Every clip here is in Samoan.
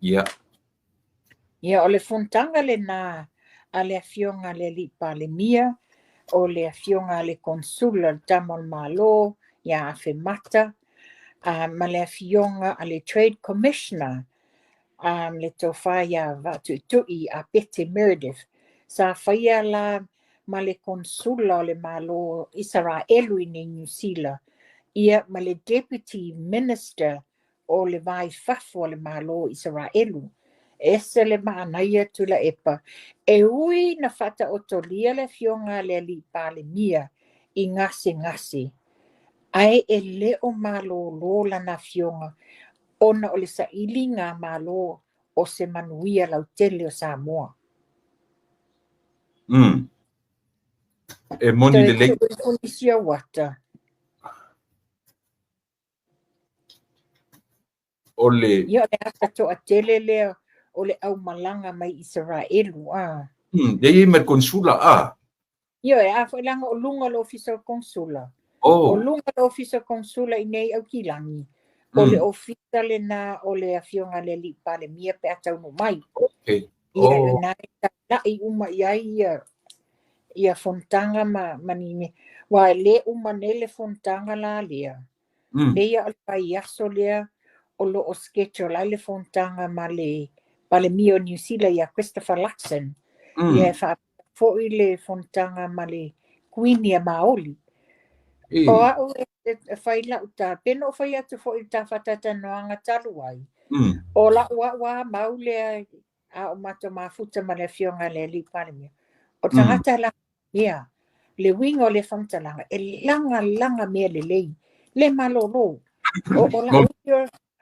Ia. Ia, o le fonotaga lenā a le Afioga a le Alii Palemia, o le Afioga a le Konesula o le Tama o le Malo ia Afemata, ma le Afioga a le Trade Commissioner, le Tofa ia Vaatuitui Apete Meredith. Sa faia la ma le Konesula o le Malo o Isaraelu i nei Niu Sila, ia ma le Deputy Minister o le Va i Fafo a le Malo o Isaraelu. E ese le manaia Tuilaepa. E ui na faataotolia le afioga a le Alii Palemia i gasegase, ae e le o malolo lana afioga ona o le sailiga malo o se manuia lautele o Samoa. E moni lelei. Toe tuu ifo nisi ou ata. O le. Ia, o le ata toatele lea o le aumalaga mai Isaraelu, a. Lea e i ai ma le Konesula, a. Ioe, a foi leaga o luga o le Ofisa o le Konesula. Oh. O luga o le Ofisa o le Konesula i nei Aukilagi, o le Ofisa lenā o le Afioga a le Alii Palemia pe a taunuu mai. Okay. Ia, oh. Lena e taulai uma i ai ia, ia fonotaga ma, ma ni mea. Aua e le uma nei le fonotaga la lea. Pei o le vaiaso lea o lo o schedule ai le fonotaga ma le Palemia o Niu Sila ia Christopher Luxon. Ia e faapea foi le fonotaga ma le Kuini a Maoli. O au e fai lau tala, pei ona ou fai atu foi i le ta faatalatalanoaga talu ai, o lau au lava mau lea a o matou mafuta ma le Afioga i le Alii Palemia, o le tagata e laga mea. Le uiga o lea faamatalaga, e lagalaga mea lelei, le malolo. O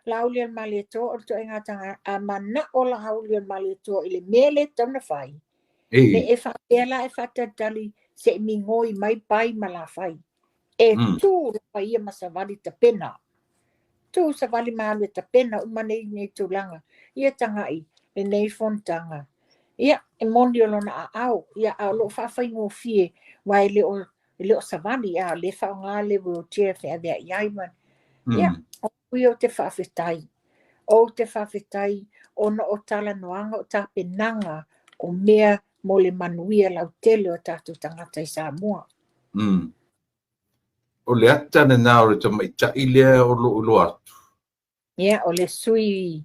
Laaulialemalietoa o le ituaiga tagata, a manao Laaulialemalietoa i le mea lea e tatau ona fai, le e faapea la e faatalitali se i migoi mai pai ma lafai. E tu lava ia ma savali tapena. Tu savali ma alu e tapena uma nei nei tulaga. Ia tagai lenei fonotaga. Ia, e moni o lona aao, ia, a o lo o faafaigofie, aua e le o, e le o savali, a o lea e faaaoga le wheelchair e feaveai ai ma, ia, o au ia ou te faafetai. Ou te faafetai ona o talanoaga, o tapenaga o mea mo le manuia lautele o tatou tagata i Samoa. O le ata lenā o le tamaitai lea o lo o iloa atu. Ia, o le sui,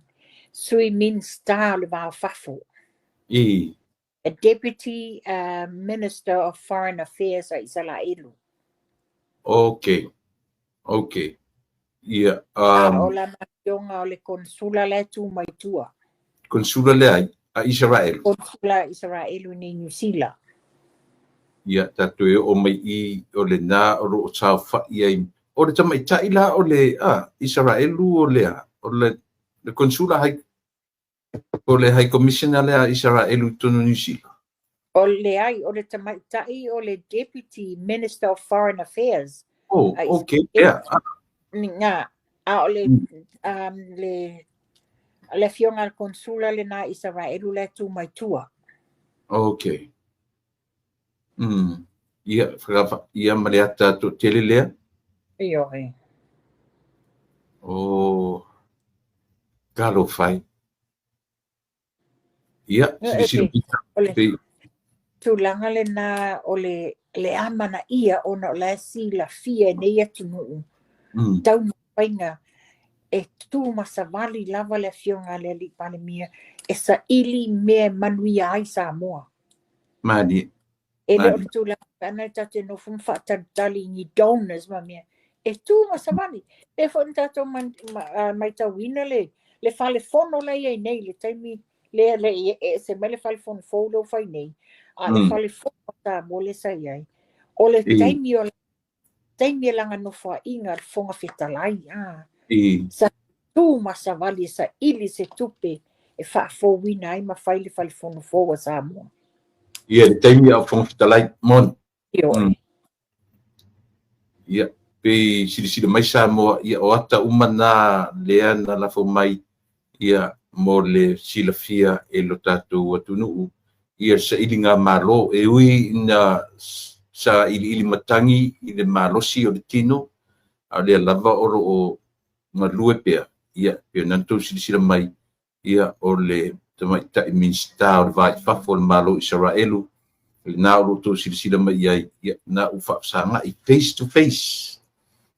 sui Minista o le Va o Fafo. A Deputy Minister of Foreign Affairs a Isaraelu. Okay. Okay. Ia, A o lana afioga o le Konesula la e tu mai tua. Konesula lea a Isaraelu. Konesula a Isaraelu i Niu Sila. Ia, tatou e oo mai i o lenā o lo o saofai ai. O le tamaitai la o le, a, Isaraelu o le a? O le, le Konesula hai, o le High Commissioner lea a Isaraelu i totonu o Niu Sila? O, leai, o le tamaitai o le Deputy Minister of Foreign Affairs. Oh, okay, yeah. Nga, a o le, le, le afioga a le Konesula lenā Isaraelu la e tu mai tua. Okay. Ia, ia ma le ata toatele lea. Ioe. Oh, talofa e. Ia, silasila O le tulaga lenā o le, le amanaia ona o la e silafia e nei atunuu taumafaiga e tu ma savali lava le afioga a le Alii Palemia e saili mea e manuia ai Samoa. Malie. E le o le tulaga pe ana tatou te nofo ma faatalitali i ni donors ma mea, e tu ma savali. E foi na tatou matauina le, le fale fono la e i ai nei, le taimi lea le i ese mai le fale fono fou lea ua fai nei, a o le fale fono a Samoa lea sa i ai, o le taimi o taimi e lana nofoaiga a le Fofoga Fetalai, a. Sa tu ma savali e saili se tupe e faafouina ai ma fai le fale fono fou a Samoa. Ia, le taimi a o Fofoga Fetalai, moni. Ioe. Ia, pei silasila mai Samoa, ia o ata uma na lea na lafo mai ia mo le silafia e lo tatou atunuu ia le sailiga malo e ui ina sailiili matagi i le malosi o le tino, a o lea lava o lo o galue pea, ia, pei ona outou silasila mai. Ia, o le Tamaitai Minisita o le Va i Fafo o le Malo o Isaraelu, lena o lo o outou silasila mai i ai, ia, na ua faafesagai face to face,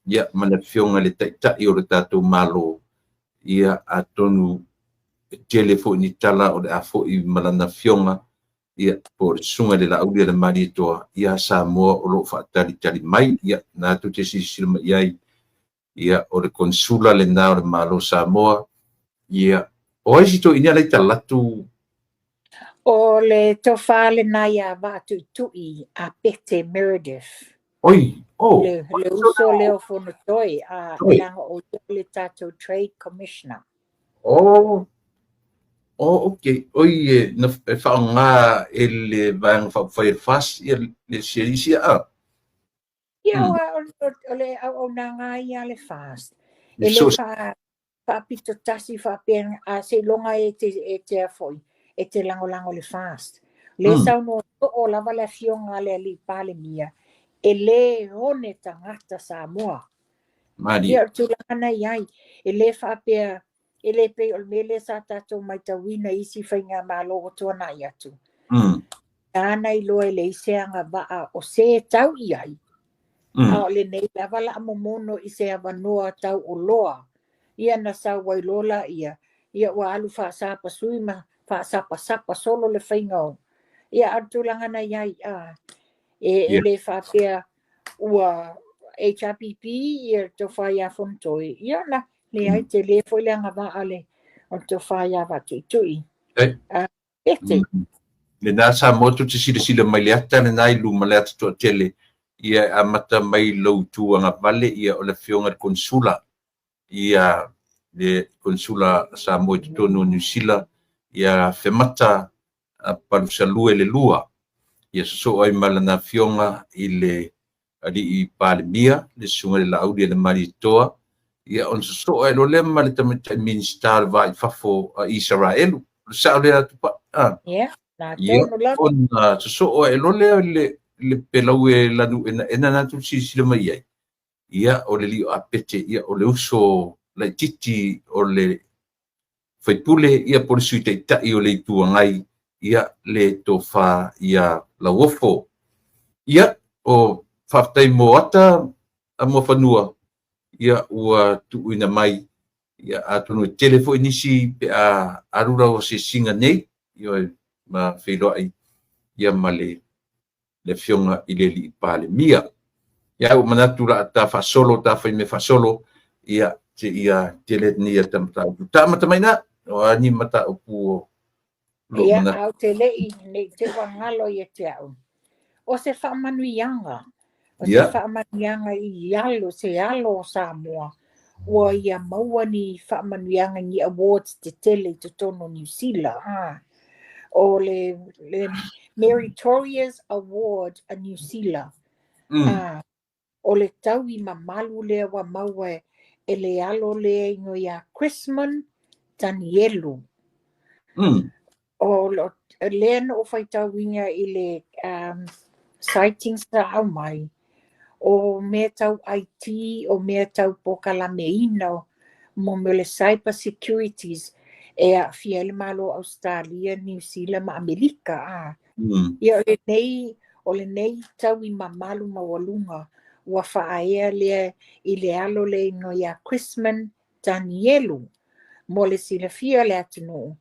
ia, ma le Afioga i le Taitai o le tatou Malo, ia, atonu e tele foi ni tala o le a foi ma lana Afioga, ia, po o le Susuga i le Laauli a le Malietoa ia Samoa o lo o faatalitali mai, ia, na tou te silasila mai i ai, ia, o le Konsula lena o le Malo o Samoa, ia, o ai si toeaina la i talatu? O le tofa lena ia Vaatuitui a Pete Meredith. Oi, oh. Le uso lea o Fonotoe, a leaga o ia le tatou Trade Commissioner. Oh, oh, okay. Oi, e, na, e whaonga e le vaega faaupufai e le FAST, ia le sialisi a. Ia, o le auaunaga ia a le FAST. E le faapito tasi faapea, a seiloga e te, e te a foi, e te lagolago i le FAST. Le saunoa soo lava le afioga a le alii Palemia, e le one tagata Samoa. Malie. Ia, o le tulaga na i ai, e le faapea, e le pei o le mea lea sa tatou matauina i isi faigamalo ua tuanai atu. Nāna iloa e leai se agavaa o se e tau i ai, a o lenei lava la a momono i se avanoa tauoloa. Ia na sau ai loa laia, ia ua alu faasapasui ma faasapasapa solo le faiga o. Ia a o le tulaga na i ai, a, e le faapea ua HRPP ia le tofa ia Fonotoe, ia na leai tele foi le agavaa le o le tofa ia Vaatuitui. Pete. Lena Samoa tou te silasila mai le ata lena i luma le ata toatele, ia e amata mai lou itu agavale, ia o le afioga i le Konesula, ia le Konesula a Samoa i totonu o Niu Sila, ia Afemata Palusalue le lua, ia sosoo ai ma lana afioga i le alii Palemia, le Susuga i le Laauli a le Malietoa, ia ona sosoo ai loa lea ma le tamaitai Minisita o le Va i Fafo a Isaraelu. O le sao lea Tupai? Ah. Ia, na tonu lava. Ona sosoo ai loa lea le le pelau e lanu enaena na tou silasila mai ai. Ia, o le alii o Apete, ia, o le uso laitiiti o le faipule, ia, po o le Sui Taitai o le Itu Agai, ia, le tofa ia Lauofo. Ia, o faafetai mo ata a Muafanua, ia, ua tuuina mai, ia, atonu e tele foi nisi pe a alu lau asiasiga nei, ioe, ma feiloai, ia, ma le le Afioga i le Alii Palemia. Ia, ua manatu la ta faasolo, ta fai mea faasolo, ia, te ia tele ni ia ta mataupu. Ta amata mai na, o a ni mataupu o lo Ia, manatu. a ou te leʻi, nei te ua galo ia te a'u. O se faamanuiaga, o se faamanuiaga i alo, se alo o Samoa, ua ia maua ni faamanuiaga ni awards tetele i totonu o Niu Sila. A. O le, le Meritorious Award a Niu Sila. A, o le taui mamalu lea ua maua e le alo lea igoa ia Chrisman Tanielu. O lo, lea na ou faitauina i le sightings sa aumai, o mea tau IT, o mea tau pokalameina, mo mea o le cyber securities e aafia ai le Malo o Ausetalia, Niu Sila ma Amerika. A. Ia o lenei, o lenei taui mamalu maualuga ua faaea lea i le alo lea igoa ia Chrisman Tanielu. Mo le silafia o le atunuu,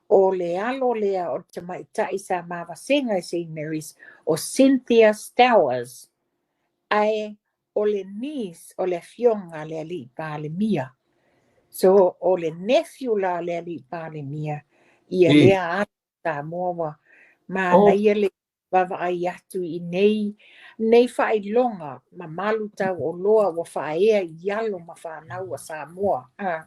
o le alo lea o le tamaitai sa mavasega i Saint Mary's, o Cynthia Stowers, ae o le niece o le afioga a le alii Palemia. So, o le nephew la o le alii Palemia, ia lea alo Samoa ua manaia le vaavaai atu i nei nei faailoga mamalu tauoloa ua faaea i alo ma fanau a Samoa. A.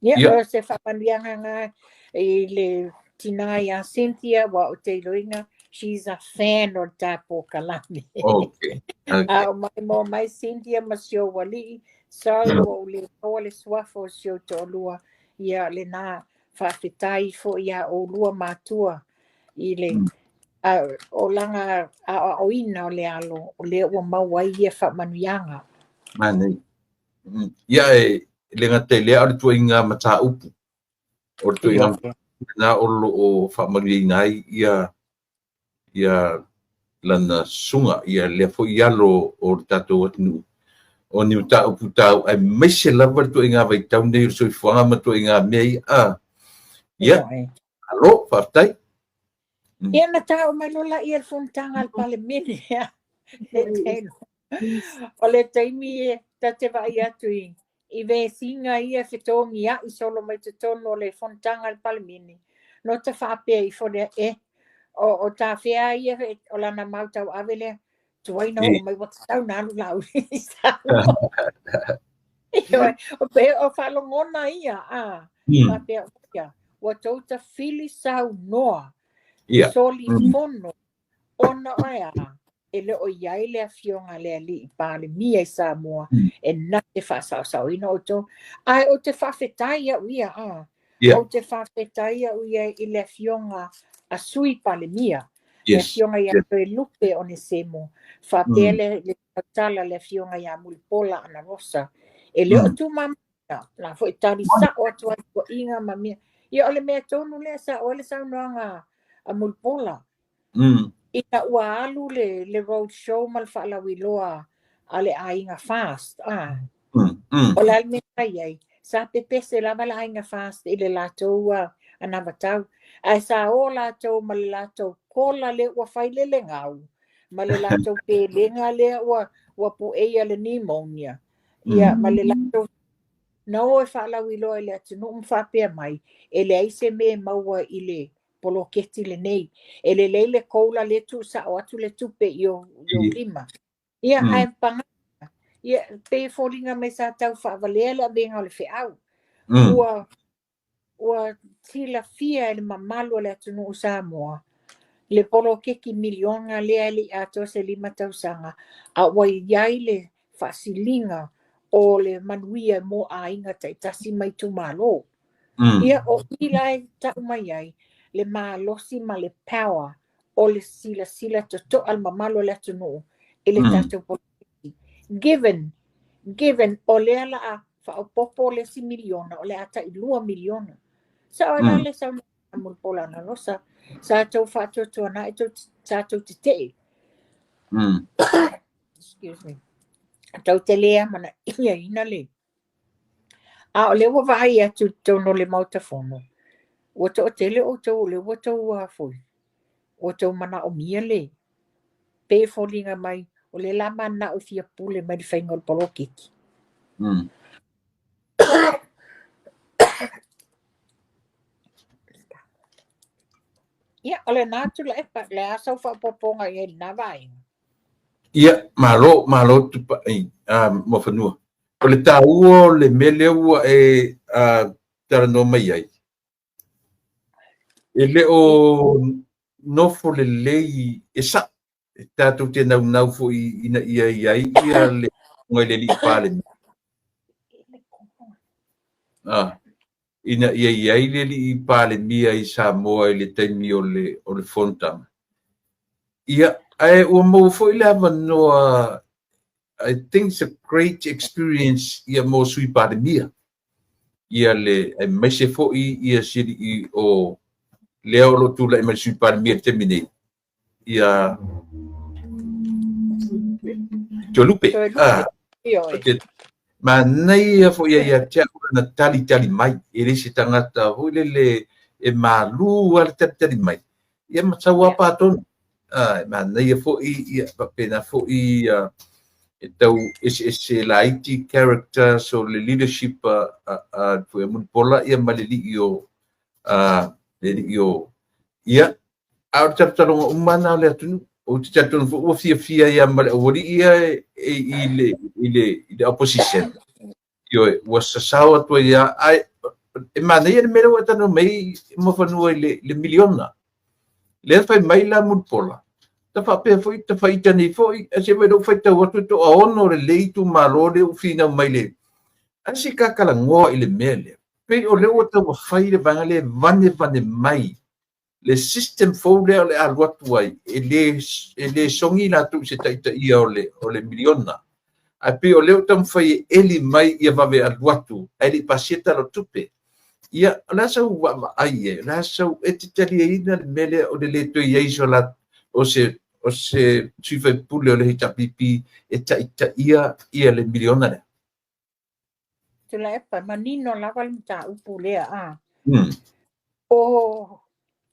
Ia, o se faamanuiaga na i le tinā iā Cynthia, ua ou te iloina, she's a fan o le ta polokalame. Okay. A o mai mo mai Cynthia ma si ou alii, sorry ua ou le maua le suafa o si ou toalua, ia lena Faafetai foi iā ʻolua matua i le olaga aoaoina o le alo, o lea ua maua ai ia faamanuiaga. Manaia. Ia e le gata i lea, a o le tuuaiga mataupu. O le ituaiga lena o lo o faamanuiaina ai ia ia lana susuga, ia lea foi alo o le tatou atunuu, o ni mataupu taua, aemaise lava le ituaiga vaitau nei o le soifuaga ma ituaiga mea ia. Ia, malo, faafetai. Ia na taua mai loa laia le fonotaga a le Palemene. O le taimi e ta te vaai atu i vesiga ia fetogiai solo mai totonu o le fonotaga a le Palemene, no ta faapea ifo lea e o tafea ia o lana mau tauave lea, tuai na oo mai ua tatau na alu lauli i Samoa. O pe o faalogona ia, a faapea ia, ua tou tafili saunoa, solifono, ona o e a, e le o i ai le afioga a le alii Palemia i Samoa, e na te faasaosaoina outou. Ae ou te faafetai au ia, a. Ou te faafetai au ia i le afioga a Sui Palemia, le afioga ia Toelupe Onesemo, faapea le tautala le afioga ia Mulipola Anarosa, e le o tumamaina, la foi tali sao atu ai tuuaiga ma mea. Ia o le mea tonu lea sa o le saunoaga a Mulipola. Ina ua alu le road show ma le faalauiloa a le aiga FAST. O le a le mea sa i ai, sa pepese lava le aiga FAST i le latou anavatau. Ae sa o latou ma le latou kola lea ua fai le legau, ma le latou pelega lea ua pueia le pneumonia. Ia, ma le latou na o e faalauiloa i le atunuu ma faapea mai, e leai se mea e maua i le poloketi lenei. E lelei le koula le tuusao atu le tupe i ou lima. Ia, ae paga. Ia, pe foliga mai sa tau faavalea le avega o le feau. Ua silafia e le mamalu o le atunuu Samoa, le poloketi miliona lea e le i atoa se 5 tausaga, a ua i ai le faasiliga o le manuia mo aiga taitasi mai itumalo. Ia, o i la e tau mai ai le malosi ma le power o le silasila totoa le mamalu o le atunuu i le tatou poloketi. Given o lea la a faaopoopo le isi miliona, o le a tai 2 miliona. Sa o la le saunoaga a Mulipola Anarosa, sa tou faatuatuanai, sa tou tetee. Excuse me. Tou te le amanaiaina le. A o lea ua vaai atu i totonu o le Maota Fono, ua toatele outou o lea ua tou foi, ua tou manaomia le pe foliga mai, o le la manao e fia pule mai le faiga o le poloketi. Ia, o lena Tuilaepa, le a sau faaopoopoga i ai lena vaega. Ia, malo, malo Tupai, Muafanua. O le taua o le mea lea ua e talanoa mai ai, e le o nofo lelei e sao, e tatou te naunau foi ina ia i ai ia le le alii Palemia. Ina ia i ai le alii Palemia i Samoa i le taimi o le fonotaga. Ia, ae ua maua foi le avanoa, I think it's a great experience ia mo Sui Palemia. Ia le aemaise foi ia si alii o lea o lo o tulai mai le Sui Palemia i le taimi nei. Ia Toelupe. Manaia foi ia te au lana talitali mai. E le se tagata foi lele e malu lava le talitali mai. Ia ma sau lava patonu. Manaia foi ia faapena foi e tau eseese laiti characters o le leadership a foi a Mulipola ia ma le alii o le alii o ia a o le talotaloga uma na o le atunuu. Ou te talitonu foi ua fiafia ia ma le aualii ia i le opposition. Ioe, ua sasao atu ai ia, ai e manaia le mea lea ua e talanoa mai Muafanua i le miliona. Lea fai mai la Mulipola, ta faapea foi, ta faita nei foi, ae se vai lou faitau atu e toaono lelei itumalo lea ua finau mai le. Ae se kakalanoa i le mea lea. Pei o lea ua taumafai le vaega lea e vanevane mai le system fou lea o le alu atu ai, e le sogi latou i se taitaia o le miliona. Ae pei o lea ua taumafai e eli mai ia vave alu atu, ae le i pasia tala o tupe. Ia, o le a sau vaavaai i ai? O le a sau e te taliaina le mea lea o le le toe i ai so la o se sui faipule o le HRPP e taitaia ia le miliona lea? Tuilaepa, manino lava le mataupu lea a. O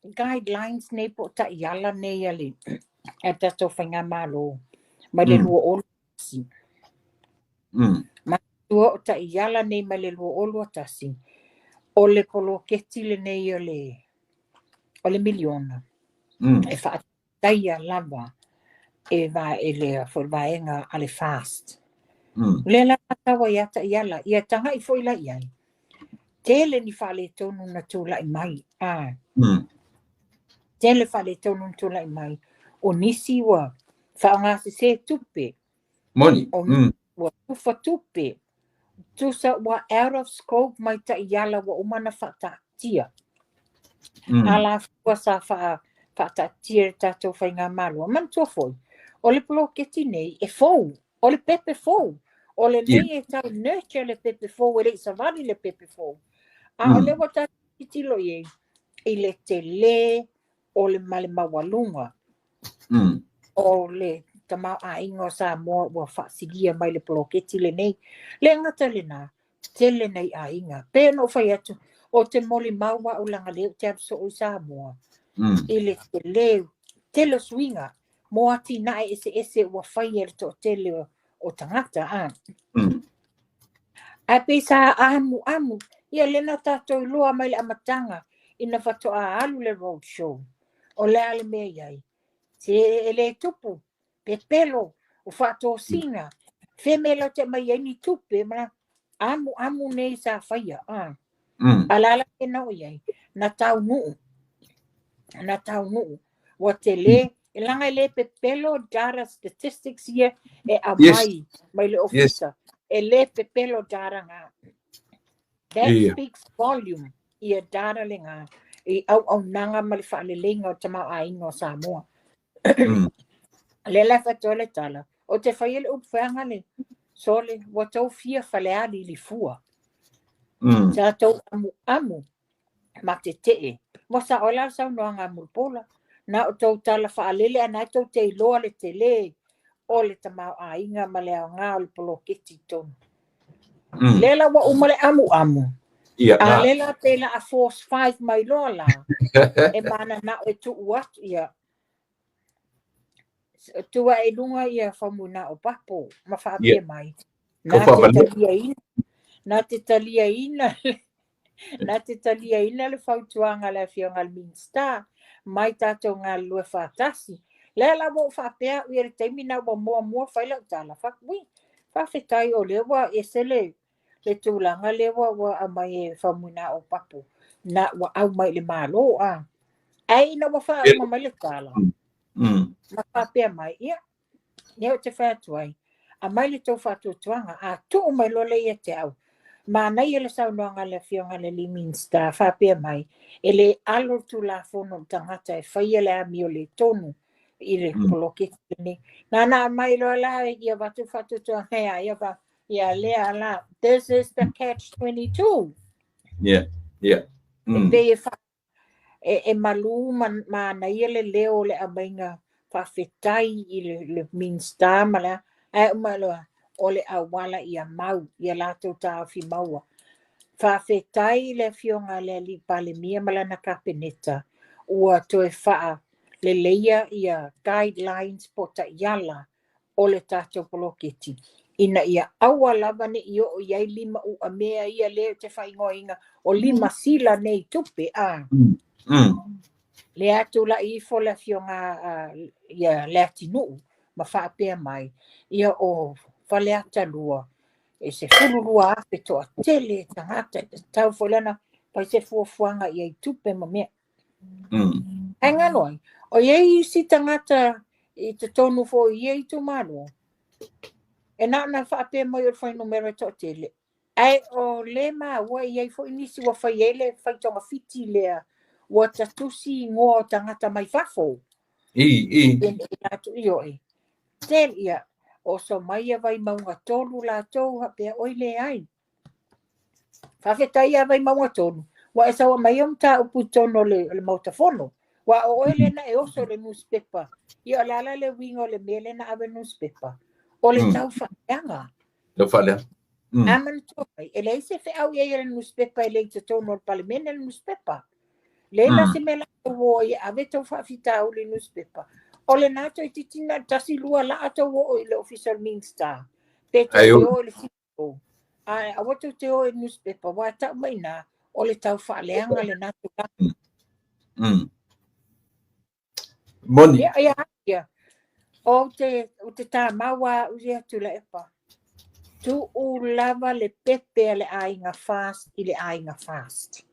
guidelines nei po o taiala nei a le a tatou faigamalo mai le 2021. Tua o taiala nei mai le 2021, o le poloketi lenei o le miliona e faataia lava e va e le foi vaega a le FAST. Lea la tau ai taiala ia tagai foi la i ai. Tele ni faaletonu na tulai mai. A tele faaletonu na tulai mai. O nisi ua faaaogasesē tupe. Moni. O ua tufa tupe. Tusa ua out of scope mai taiala ua uma na faataatia. Ala fua sa faataatia le tatou faigamalo. Manatua foi, o le poloketi nei e fou, o le pepe fou. O le nei e tau nurture le pepe fou, e le i savali le pepe fou. A o lea ua tatou tilotilo i ai, i le tele o le ma le maualuga o le tamaoaiga o Samoa ua faasilia mai le poloketi lenei. Le gata lena, tele nei aiga. Pe na ou fai atu, o te molimau au laga lea ou te alu soo i Samoa. I le tele, tele o suiga, mo atinae eseese ua faia e le toatele o tagata. A. Ae pei sa amu amu, ia le na tatou iloa mai le amataga ina faatoa alu le road show. O le a le mea i ai? Se e le tupu, pepelo, o faatosina, fe mea lau te mai ai ni tupe, ma amu amu nei sa faia. A. Alala e na o i ai, na taunuu. Na taunuu. Ua tele, e laga e le pepelo data statistics ia e aumai mai le ofisa. E le pepelo data ngā. That speaks volume ia data le ngā i au au nanga ma le faaleleiga o tamaoaiga o Samoa. Le la fatoa le tala, o te fai le upu feaga le sole, ua tou fia faleali i le fua. Sa tou amu amu ma tetee. Ua sao la saunoaga a Mulipola. Na o tou tala faalele ana e tou te iloa le tele o le tamaoaiga ma le aoga o le poloketi i totonu. Lea la ua uma le amu amu. A Na. le la pe la a force 5 mai loa la. E mananao e tuu atu ia. Tua e lunga ia Faumuina Opapo ma faapea mai. Ko Na te whawale. taliaina, na te taliaina, na te taliaina le fautuaga a le afioga i le Minisita mai tatou galulue faatasi. Lea la ua ou faapea au ia le taimi na ua muamua fai lau tala. Ui, faafetai o lea ua ese le tulaga lea ua aumai e Faumuina Opapo. Na ua aumai i le Malo a. Ai ina ua faauma mai le tala. Ma faapea mai, ia, ia ou te fai atu ai. Aumai le tou faatuatuaga, a tuu mai loa lea ia te au. Manaia le saunoaga a le afioga i le alii Minisita, faapea mai, e le alo le Tulafono o le tagata e faia le amio le tonu i le poloketi lenei. Na na aumai loa la ia avatu le faatuatuaga ia ia fa, ia lea la, this is the catch 22. E pei e malu ma manaia le leo o le aumaiga faafetai i le Minisita ma le ae uma loa o le auala ia mau ia latou taofi maua. Faafetai i le afioga i le alii Palemia ma lana Kapeneta ua toe faaleleia ia guidelines po o taiala o le tatou poloketi ina ia aua lava ne i oo i ai lima uamea ia lea ou te faaigoaina o lima sila nei tupe a. Lea tulai ifo le afioga ia Leatinuu ma faapea mai ia o Faleata 2 e 12,000 toatele tagata e tatau foi lana fai se fuafuaga i ai tupe ma mea. Ae galo ai, o i ai isi tagata i totonu foi i ia itumalo, e na ona faapea mai o le fuainumera e toatele, ae o le maua e i ai foi nisi ua fai ai le faitogafiti lea, ua tatusi igoa o tagata mai fafo. I. I latou i oe. Tele ia, oso mai ia Vaimauga 3 latou faapea oi leai. Faafetai ia Vaimauga 3, Ua e sau aumai au mataupu i totonu o le Maota Fono. Ua o oe lea na e oso i le newspaper. Ia o le ala le uiga o le mea lea na ave newspaper. O le taufaaleaga. Tau faaleaga. A manatua mai, e leai se feau i ai a le newspaper e le i totonu o le Palemene le newspaper. Leai la se mea latou o ai e ave tou faafitauli i newspaper. O lena toeitiiti na o le tasi lua laa tou oo i le ofisa o le Minista. Pe tou te o i le CEO. Ae aua tou te o i le newspaper, ua tau mai ina o le tau faaleaga lena tulaga. Moni. Ia, ia, ia. Ou te tamau a au ia Tuilaepa. Tuu lava le pepe a le aiga FAST i le aiga FAST.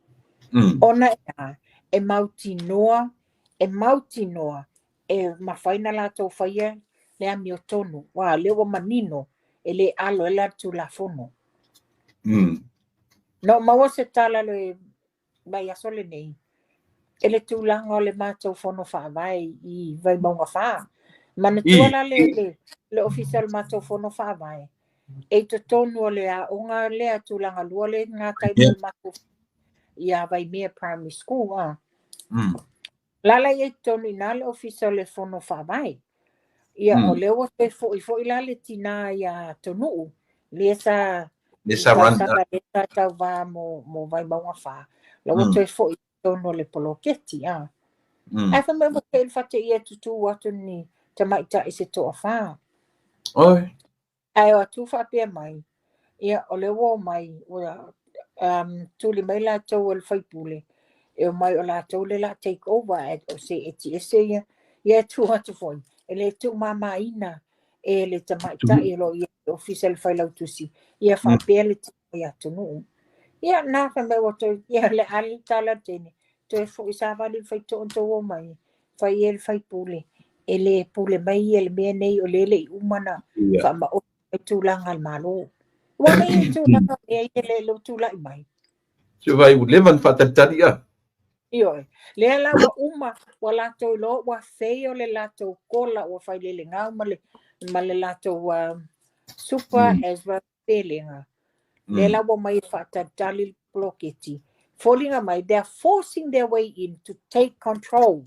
Ona e a, e mautinoa, e mautinoa, e mafai na latou faia le amiotonu. Ua lea ua manino, e le alo e la le Tulafono. Na o maua se tala le mai aso lenei, e le tulaga o le matou fono faavae i Vaimauga 4. Manatua la le ofisa o le matou fono faavae, e i totonu o le aoga lea tulaga lua le gatai mai o le matou ia Vaimea Primary School. Ah. Lala i totonu i na le ofisa o le fono faavae. Ia, o lea ua toe foi foi la le tina ia Tonuu, lea sa Le sa run. Tausaga lea sa tauvā mo Vaimauga 4. La ua toe foi i totonu o le poloketi. Ah. Ae fai mai ua te le fate ia tutū atu ni tamaitai se toa-fa. Oi. Ae o atu faapea mai, ia o lea ua o mai, ua tuli mai latou o le faipule, e o mai o latou le la take over, ae o se eti ese ia, ia e tu atu foi, e le tuumamaina e le tamaitai o lo o i ai ofisa le failautusi, ia faapea le tino i atunuu. Ia na fai mai ua toe, ia le ali tala tene, toe foi savali le faitoa tou o mai, fai e le faipule, e le pule mai ia le mea nei o lele i uma na faamaoti mai tulaga a le Malo. Ua nei tulaga mea ia le le tulai mai. Se vai ua leva na faatalitali a. Ioe. Lea la ua uma, ua latou iloa ua fei o le latou kola ua fai lele gau ma le latou super as well pelega. Lea la ua mai e faatalitali le poloketi. Foliga mai, they are forcing their way in to take control.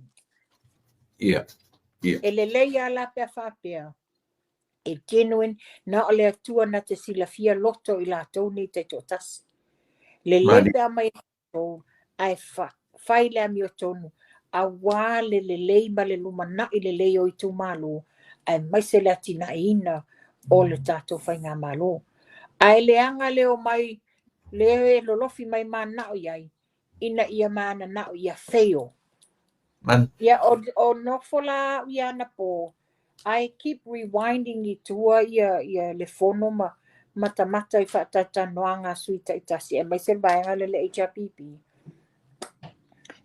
E lelei a la pea faapea. E genuine, na o le Atua na te silafia loto i latou nei taitoatasi. Lelei pe mai control, ae fai le amiotonu, auā le lelei ma le lumanai lelei o itumalo, ae maise le atinaeina o le tatou faigamalo. Ae leaga le o mai, le lolofi mai manao i ai, ina ia mananao ia fail. Man. Ia, o nofo la au ia ana po, I keep rewinding i tua ia le fono ma matamata i faataitanoaga a sui taitasi, e maise le vaega le le HRPP.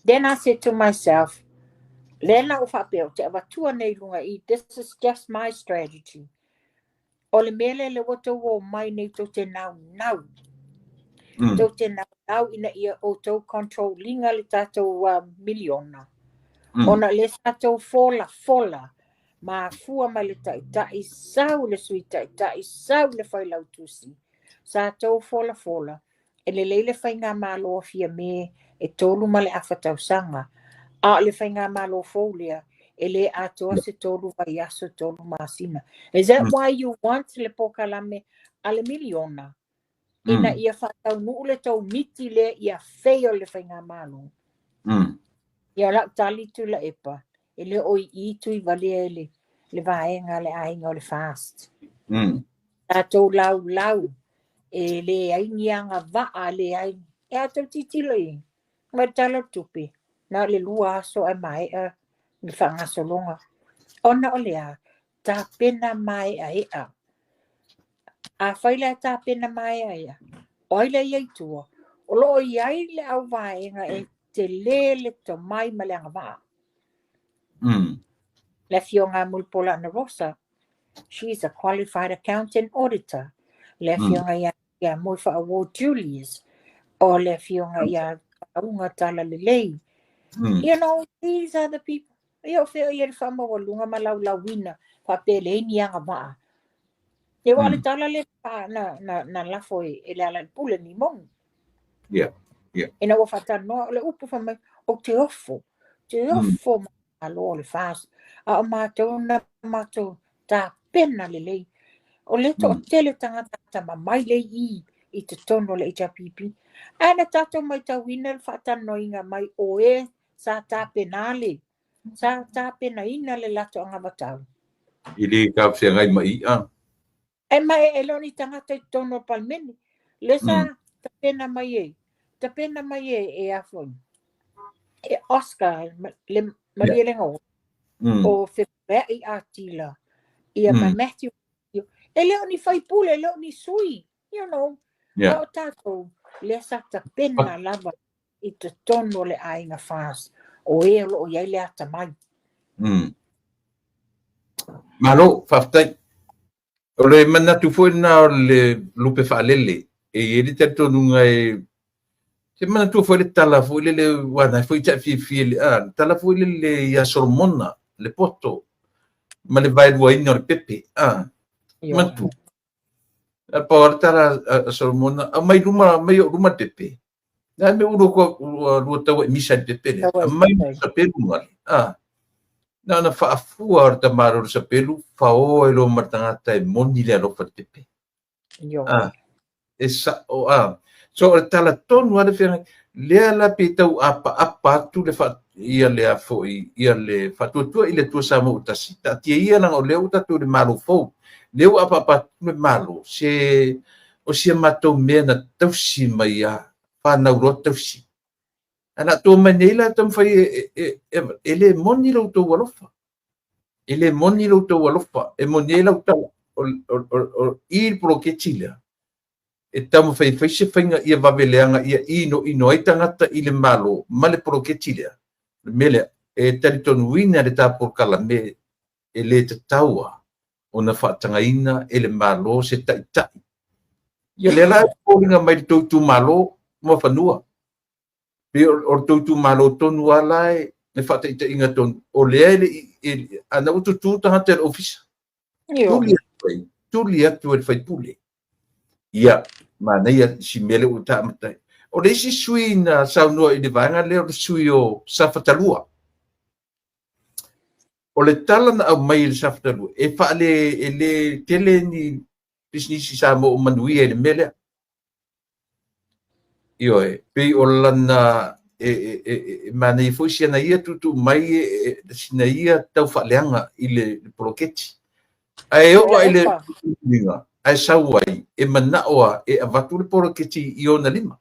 Then I said to myself, lea na ou faapea, ou te avatua nei lunga i, this is just my strategy. O le mea lea le ua tou o mai nei tou te nau nau. Tou te nau nau ina ia o tou control linga le tatou miliona. Ona le sa tou fola fola, mafua mai le taitai, sau le sui taitai, sau le failautusi. Sa tou fola fola, e lelei le faigamalo a Fiame e 3.5 tausaga. A o le faigamalo fou lea, e le atoa se 3 vaiaso, 3 masina. Is that why you want le pokalame a le miliona? Ina ia faataunuu le tou miti lea ia fail le faigamalo. Ia lau tali Tuilaepa, e le o i i tui valea e le vaega le aiga o le FAST. Tatou laulau, e le ai ni aga vaa, le ai. E a tou titilo i, mai le tala o le tupe, na o le 2 aso ae maea le faagasologa. Ona o le a, tapena maeaea. A fai le tapena maeaea, o ai le ia i tua, o loo i ai le au vaega e tele le tomai ma le agavaa. Le afioga Mulipola Anarosa, she is a qualified accountant auditor. Le afioga ia Moefaauo Julius, o le afioga ia Unga Tala Lelei. These are the people. Ia o fea ia le faamaualuga ma laulauina, faapea le ni agavaa. E wa le tala le na lafo e le ala le pule ni moni. Ina ua faatalanoa, o le upu fai mai, ou te ofo, te ofo malo o le FAST, a o matou na matou tapena lelei. O le toatele tagata atamamai lea i i totonu o le HRPP. Ae na tatou matauina le faatalanoaina mai o e sa tapena le, sa tapenaina le latou anavatau. I le talafeagai ma i'a. E ma e le o ni tagata i totonu o le Palemene. Le sa tapena mai e, tapena mai e, e a foi, e Oscar, le Malielegaoi, o Fepuleai Atila, ia ma Matthew. E le o ni faipule, e le o ni sui, you know. A o tatou, lea sa tapena lava i totonu o le aiga FAST, o e o lo o i ai le atamai. Malo, faafetai. O le manatu foi lena o le lupe faalele, e i ai le talitonuga e se manatua foi le tala foi lele ua na foi ta fiafia le a le tala foi lele ia Solomona le poto ma le vaeluaina o le pepe a manatua a pa o le tala a Solomona aumai luma mai o luma le pepe na me ulu ko lua tau e misa le pepe le aumai sapelu ngale a na na faafua o le tamalo le sapelu faoa i lo ma le tagata e moni le alofa le pepe a e sa o a so o le tala tonu a le feagai lea la pe tau apaapa atu le fa ia le a foi ia le faatuatua i le Atua Samoa ua tasi taatia ia laga o lea ua tatou i le Malo fou lea ua apaapa atu le Malo se o sia matou mea na tausi mai a fanau loa tausi ae na atoa mai nei la taumafai e le moni lo outou alofa e le moni lo outou alofa e moni ai lau tala o i le poloketi lea e taumafai e fai se faiga ia vave leaga ia inoino ai tagata i le Malo ma le poloketi lea. O le mea lea, e talitonuina le ta polokalame e le tataua ona faatagaina e le Malo se taitai. Ia lea la e foliga mai le tou itumalo ma fanua. Pe o le tou itumalo tonu lava la e le faataitaiga tonu, o lea e le i, ana ua tutu tagata i le ofisa. Tuli atu e le faipule. Ia, manaia si mea lea ua taamata ai. O le isi sui na saunoa i le vaega lea o le sui o Safatalua. O le tala na aumai e le Safatalua, e faale, e le tele ni pisinisi Samoa o manuia i le mea lea. Ioe, pei o lana e manaia foi si ana ia tuutuu mai sina ia tau faaleaga i le poloketi. Ae oo ai le uiga, ae sau ai, e manao a e avatu le poloketi i ona lima.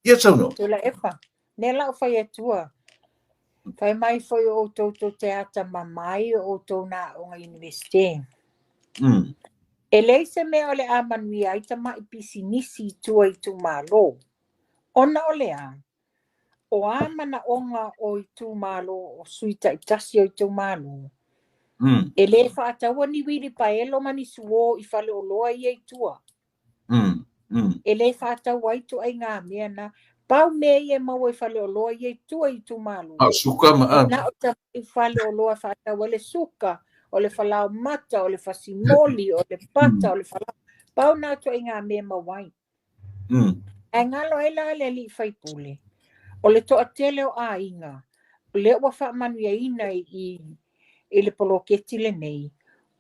Ia saunoa. Tuilaepa, lea la o fai atua. Fai mai foi o outou tou te atamamai o outou na aoga Universite. E leai se mea o le a manuia ai tamai pisinisi i tua i itumalo. Ona o le a, o a manaoga o itumalo o sui taitasi o itumalo. E le faataua ni wilipaelo ma ni suo i faleoloa ia i tua. E le faataua ai ituaiga mea na. Pau mea ia e maua i faleoloa ia i tua i itumalo. A suka ma a. Na o tamai faleoloa faataua le suka, o le falaomata, o le fasimoli, o le pata, o le falao. Pau na ituaiga mea e maua ai. Ae galo ai la le alii faipule, o le toatele o aiga, lea ua faamanuiaina i le poloketi lenei,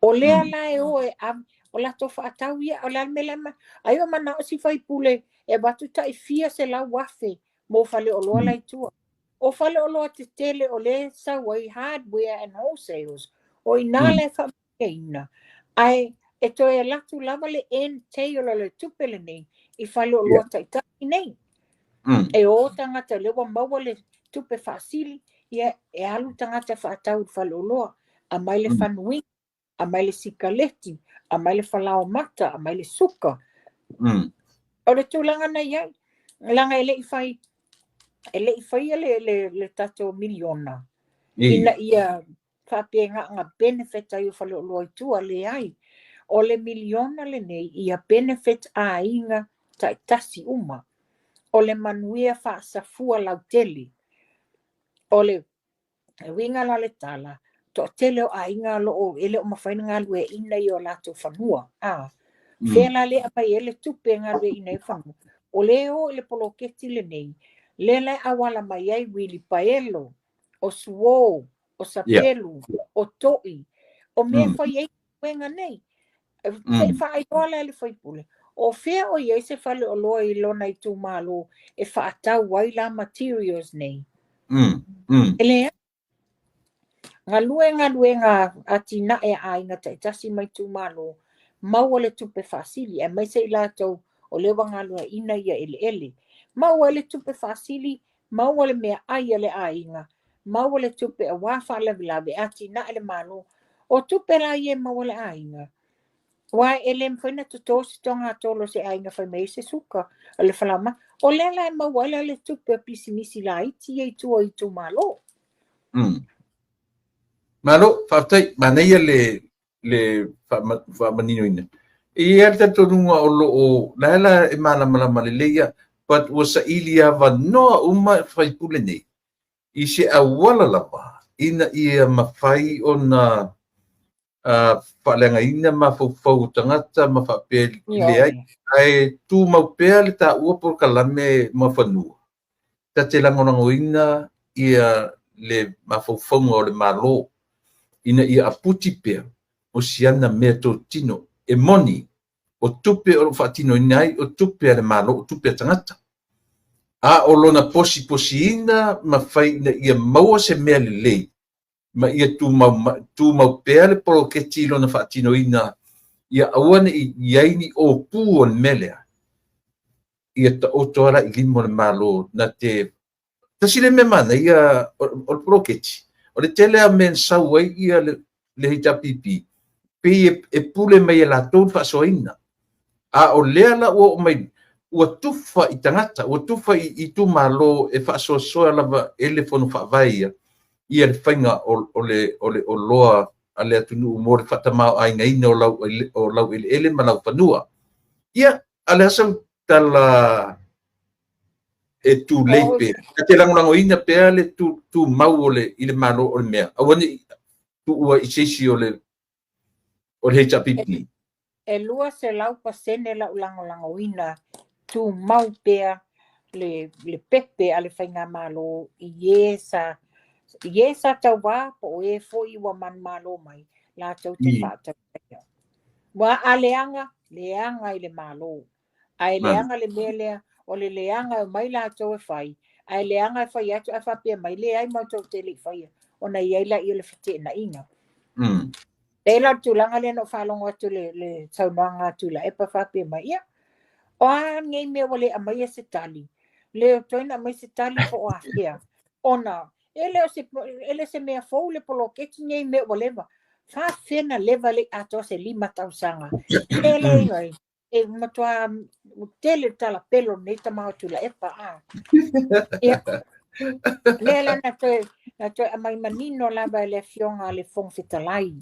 o lea la e o e ave, o latou faatau ia, o le a le mea lea, ai o manao si faipule e avatu tai fia 100,000 mo faleoloa la i tua. O faleoloa tetele o lea sau ai hardware and wholesales, o ina le faamanuiaina, ae e toe alu atu lava le end tail o le tupe lenei i faleoloa taitasi nei. E o tagata lea ua maua le tupe faasili, ia e alu tagata faatau i faleoloa, aumai le fanuiga, aumai le sikaleti, aumai le falaomata, aumai le suka. O le tulaga na i ai, leaga e le i fai, e le i faia le tatou miliona, ina ia faapena benefit ai o faleoloa i tua, leai. O le miliona lenei ia benefit aiga taitasi uma. O le manuia faasafua lautele. O le uiga la o le tala, toatele o aiga lo o e le o mafai ona galueaiina i o latou fanua. Fea la lea aumai ai le tupe e galueaiina ai fanua. O lea o i le poloketi lenei, Lea la e auala mai ai uilipaelo, o suo, o sapelu, o to'i, o mea e fai ai galuega nei. Se i faailoa la e le sui usufono, o fea o i ai se faleoloa i lona itumalo e faatau ai la materials nei? E leai. Galue galuega atinae a aiga taitasi ma itumalo, maua le tupe faasili, aemaise i latou o lea ua galueaiina ia eleele. Maua ai le tupe faasili, maua le meaai a le aiga, maua le tupe aua faalavelave, atinae le Malo. O tupe la ia e maua e le aiga, aua e le mafai ona toto se togatolo a se aiga fai mai ai se suka o le falaoamata. O lea la e maua ai la le tupe o pisinisi laiti ia i tua i itumalo. Malo, faafetai, manaia le faamaninoina. E i ai le talitonuga o lo o, la e la e malamalama lelei ia, but ua saili avanoa uma sui usufono nei i se auala lava ina ia mafai ona faaleagaina mafaufau o tagata ma faapea leai, ae tumau pea le taua polokalame ma fanua. Ta te lagolagoina ia le mafaufauga o le Malo ina ia aputi pea o siana mea totino e moni o tupe o lo o faatinoina ai o tupe a le Malo o tupe a tagata. A o lona posiposiina ma fai ina ia maua se mea lelei ma ia tumau pea le poloketi i lona faatinoina ia aua ne i i ai ni ōpū o le mea lea. Ia taoto ala i lima o le Malo na te tasi le mea manaia o le poloketi. O le tele a mea na sau ai ia le HRPP pei e pule mai e latou le faasoaina. A o lea la ua oo mai ua tufa i tagata, ua tufa i itumalo e faasoasoa lava e le fono faavae ia ia le faiga o le oloa a le atunuu mo le faatamaoaigaina o lau eleele ma lau fanua. Ia, a le asa tala e tulei pea. Ta te lagolagoina pea le tumau o le i le Malo o le mea. Aua ne i tuua i se isi o le HRPP. E 200% lau lagolagoina tumau pea le pepe a le faigamalo i e sa tauvā po o e foi ua manumalo mai latou te faatautaia. Ua a leaga, leaga i le Malo. Ae leaga le mea lea, o le leaga e mai latou e fai, ae leaga e fai atu ae faapea mai, leai matou te le i faia, ona i ai laia o le feteenaiga. E la o le tulaga lea na ou faalogo atu le saunoaga a Tuilaepa faapea mai, ia, o a nei mea ua le aumaia se tali, le toe na aumai se tali po o afea, ona e le se mea fou le poloketi nei mea ua leva. Faafefea na leva le atoa se 5 tausaga. E leai, e matua tele le talapelo nei tama o Tuilaepa. Ia, lea la na toe aumai manino lava e le afioga a le Fofoga Fetalai.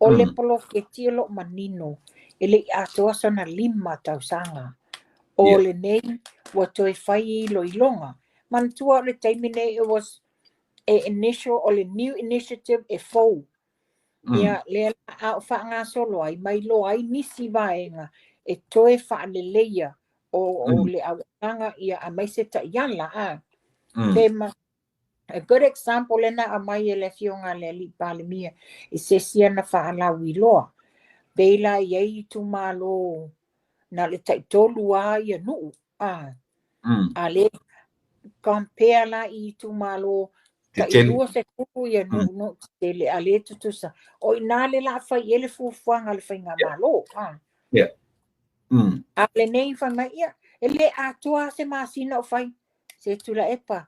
O le poloketi o loo manino e le i atoa sona 5 tausaga. O lenei ua toe fai iloiloga. Manatua o le taimi nei it was a initial o le new initiative e fou. Ia, lea la a o faagasolo ai, mai loa ai nisi vaega e toe faaleleia o le auaunaga ia aemaise taiala. Pe ma a good example lena aumai e le afioga a le alii Palemia i se isi ana faalauiloa. Pei la i ai itumalo na le taitolu lava ia nuu. A le compare la i itumalo tai 20 ia nuu no tetele a le tutusa. O ina le la fai i ai le fuafuaga a le faigamalo. A lenei fai mai, ia, e le atoa se masina o fai. Se Tuilaepa,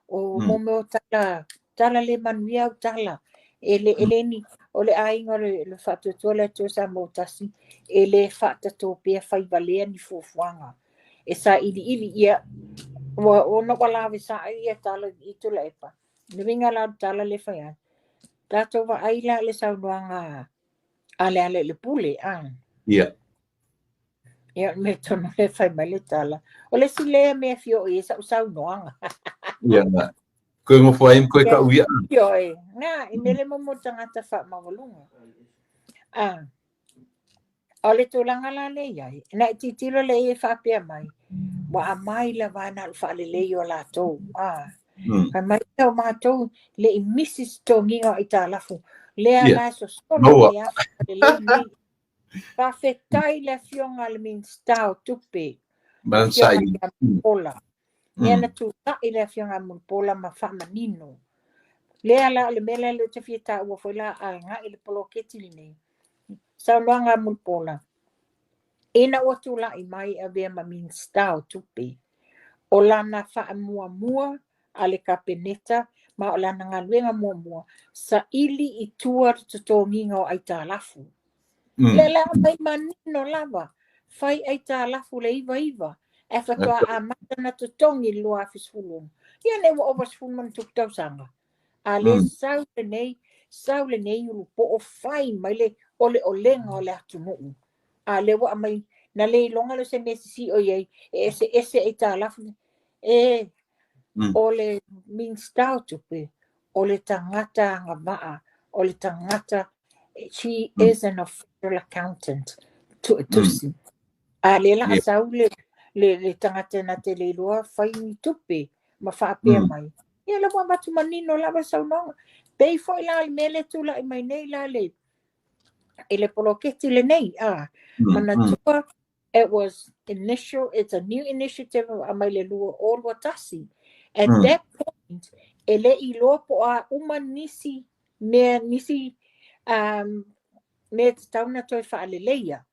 o mo mea o tala, tala le manuia au tala. E le, e le ni, o le aiga o le faatuatua le Atua Samoa ua tasi, e le faatatō pea fai valea ni fuafuaga. E sailiili ia, ua ona ua lavesaai ia tala i Tuilaepa. Le uiga la o le tala le fai ai. Tatou vaai la le saunoaga a Lealailepule. Ia. Ia, o le mea tonu le fai mai le tala. O le isi lea mea fia oo i ai sau saunoaga. Ia, na. Koe ngofo ai koe ka uia. Ioe, na, i mele mo mo tagata faamaualuga. O le tulaga la le i ai, na i titilo le e faapea mai. Ua aumai lava na o le faalelei o latou. Fai mai o matou le i misi se totogiga o aitalafu. Lea la e sosolo le afa faalelei nei. Faafetai le afioga i le Minisita o Tupe, afioga ia Mulipola. Lea na tulai le afioga ia Mulipola ma faamanino. Lea la o le mea lea ou te fia taua foi la agai i le poloketi lenei. Saunoaga a Mulipola, ina ua tulai mai e avea ma Minisita o Tupe, o lana faamuamua a le Kapeneta ma o lana galuega muamua, saili i tua le totogiga o aitalafu. Lea la aumai manino lava, fai aitalafu le 99, ae faatoa amata na totogi i le 2016. Ia nei ua ova 10 ma ona tupu tausaga. A le sau lenei, sau lenei ulupoo fai mai le oleolega o le atunuu. A lea ua aumai, na le iloga lea o se mea sisi o i ai, e eseese aitalafu. E, o le Minisita o Tupe, o le tagata agavaa, o le tagata, she is an official accountant, tusi. A lea la a sau le tagata na te le iloa fai ni tupe ma faapea mai. Ia la ua avatu manino lava saunoaga. Pei foi la le mea le tulai mai nei la le i le poloketi lenei. Manatua, it was initial, it's a new initiative aumai le 2021. At that point, e le iloa po o a uma nisi mea, nisi mea tatau na toe faaleleia.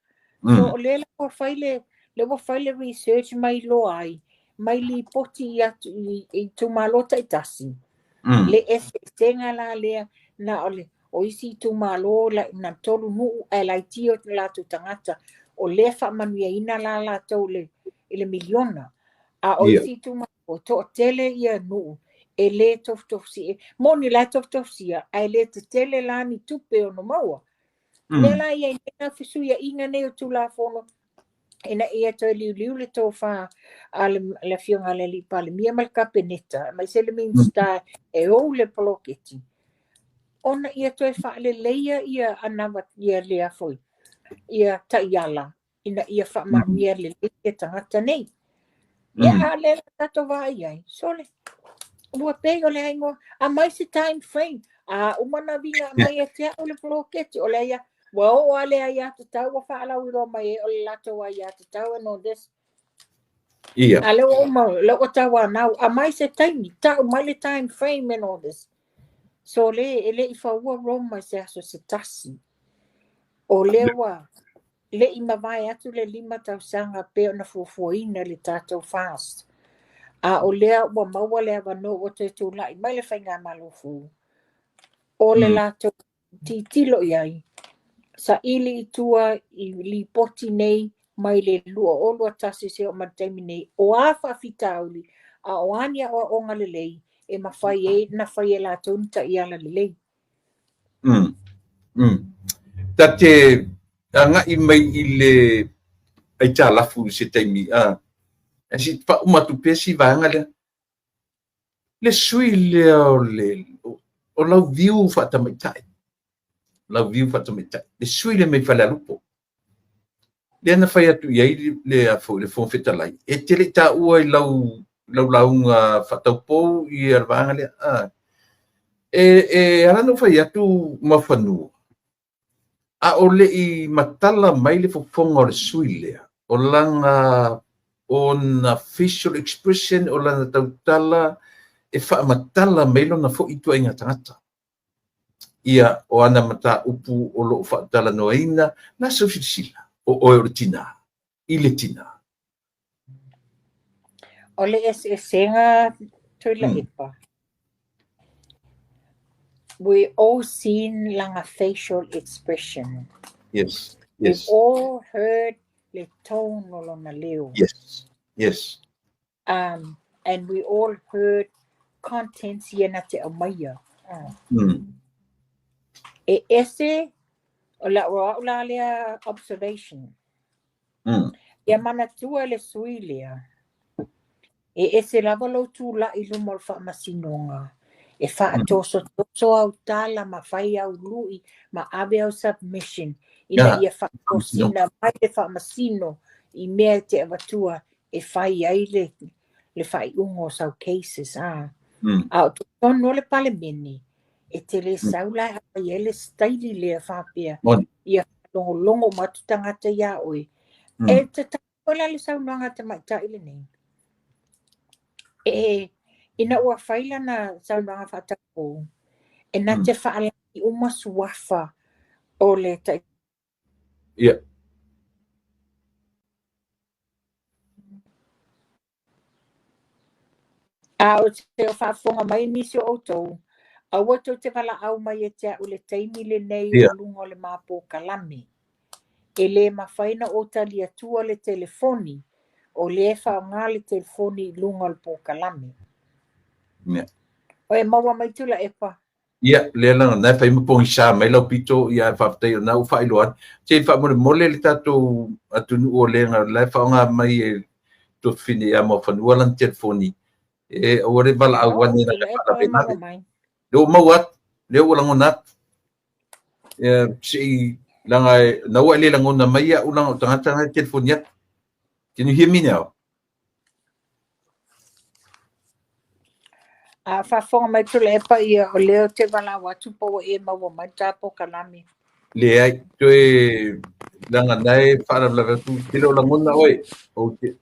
So o lea la ua fai le, le ua fai le research mai loa ai, mai lipoti i atu i itumalo taitasi. Le eseesega la lea na o le o isi itumalo la, na tolu nuu ae laiti o latou tagata o lea faamanuiaina la latou le, i le miliona. A o isi itumalo toatele ia nuu e le tofutofusia. Moni la e tofutofusia ae le tetele la ni tupe ono maua. Lea la ia i nei fesuiaiga nei o Tulafono ina ia toe liuliu le tofa a le afioga i le alii Palemia ma le Kapeneta, aemaise le Minisita e ou le poloketi, ona ia toe faaleleia ia anava ia lea foi, ia taiala ina ia faamanuia lelei ia tagata nei. Ia a lea la tatou vaai ai, sole, ua pei o le aigoa, aumai se time frame, a uma na viga mai e te au le poloketi, o le ia, ua oo a le aiatatau ua faalauiloa mai ai o le latou aiatatau and all this. A lea ua uma, lea ua tauanau, aumai se taimi, tau mai le time frame and all this. So le, e le i faua Roma i se aso se tasi. O lea ua le i mavae atu le 5 tausaga pe ona fuafuaina le tatou FAST. A o lea ua maua le avanoa ua toe tulai mai le faigamalo fou. O le latou titilo i ai, saili i tua i lipoti nei mai le 2021 se oo mai le taimi nei, o a faafitauli, a o a ni aoaoga lelei e mafai ai na fai e latou ni taiala lelei. Ta te agai mai i le aitalafu i se taimi, a. E si faauma atu pea si vaega lea. Le sui lea o le o lau viu faatamaitai. Lau viu faatamaitai. Le sui lea mai Falealupo. Lea na fai atu i ai le a foi le Fofoga Fetalai, e te le i taua i lau lauga faataupou ia le vaega lea. E ala ona ou fai atu Muafanua, a o le i matala mai le fofoga o le sui lea, o lana ona facial expression, o lana tautala, e faamatala mai lona foi ituaiga tagata. Ia, o ana mataupu o loo faatalanoaina, na sau silasila, o oe o le tina, i le tina. O le eseesega Tuilaepa. We all seen lana facial expression. We've all heard le tone o lona leo. And we all heard contents ia na te aumaia. E ese, o la o au la lea observation. Ia manatua le sui lea. E ese lava lou tulai luma o le faamasinoga. E faatosotoso au tala ma fai au lui ma ave au submission ina ia faatosina mai le faamasino i mea e te avatua e e fai ai le faaiuga o sau cases a. A o totonu o le Palemene, e te le sau la e aumai ai le staili lea faapea ia faalogologo uma atu tagata ia oe. E tatau foi la le saunoaga a le tamaitai lenei. E ina ua fai lana saunoaga faataupou, e na te faalagi uma suafa o le tai. Ia. A o te faafofoga mai nisi o outou, aua tou te valaau mai e te au le taimi lenei o luga o le mapōkalame. E le mafai na ou tali atua le telefoni, o lea e faaaoga le telefoni i luga o le pōkalame. O e maua mai Tuilaepa. Ia, lea laga na e fai ma pogisa mai lau pito, ia faafetai o na ua faailoa atu. Se faamolemole le tatou atunuu o lega la e faaaoga mai e tofine ia Muafanua lana telefoni, e aua le valaau ane na faalavelave. Lea ua maua atu, lea ua lagona atu. Ia, se i laga na ua e le lagona mai au laga o tagata na e telefoni atu. Can you hear me now? A faafofoga mai Tuilaepa, ia o lea ou te valaau atu po ua e maua mai le ta pōkalame. Leai, toe laga na e faalavelave atu, te le o lagona oe, ou te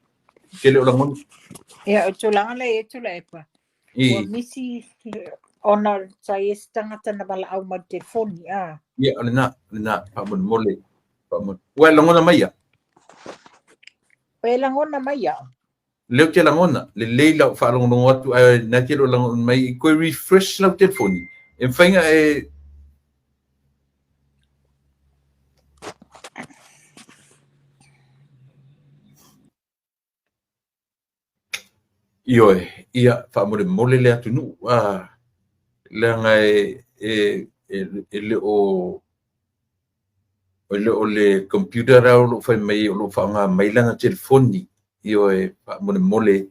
le o lagona. Ia, o tulaga lea e Tuilaepa. Ua misi ona sa i ai se tagata na valaau mai le telefoni a. Ia, o lena, faamolemole, faamolemole. Ua e lagona mai ia? O e lagona mai ia. Leo te lagona, lelei lau faalogologo atu, ae na te le o lagona mai, i koe refresh lau telefoni. E mafai e Ioe, ia faamolemole le atunuu, leaga e le o le computer la o loo fai mai o loo faaaoga mai lana telefoni. Ioe, faamolemole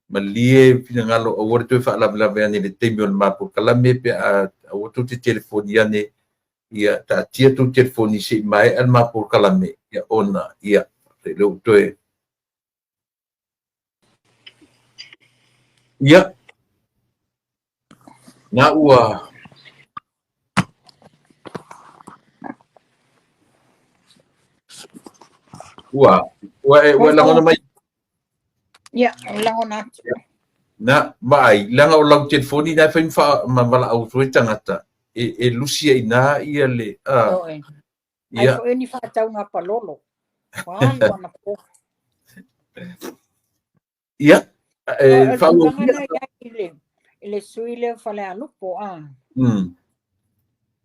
malie finagalo aua le toe faalavelave ane i le taimi o le mapolokame pe a aua tou te telefoni ane, ia taatia tou telefoni se i maea le mapolokame, ia ona ia le ua toe ia na ua ua lagona mai. Ia, lagona atu. Na maai laga o lau telefoni na fai ma valaau atu ai tagata e lusi ai na ia le Ai foi ni faatauga palolo. Ua alu ana po. Ia, e faaauau i le sui lea o Falealupo a.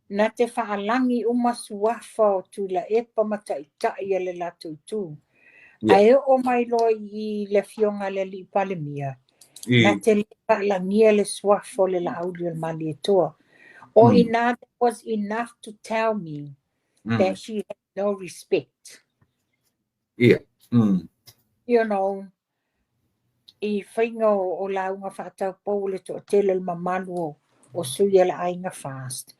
Na te faalagi uma suafa o Tuilaepa ma taitai a le latou itu. Ae oo mai loa i le afioga i le alii Palemia, na te le faalagia le suafa o le Laauli o le Malietoa. O ina that was enough to tell me that she had no respect. Ia. I faiga o lauga faataupou le toatele o le mamalu o sui a le aiga FAST.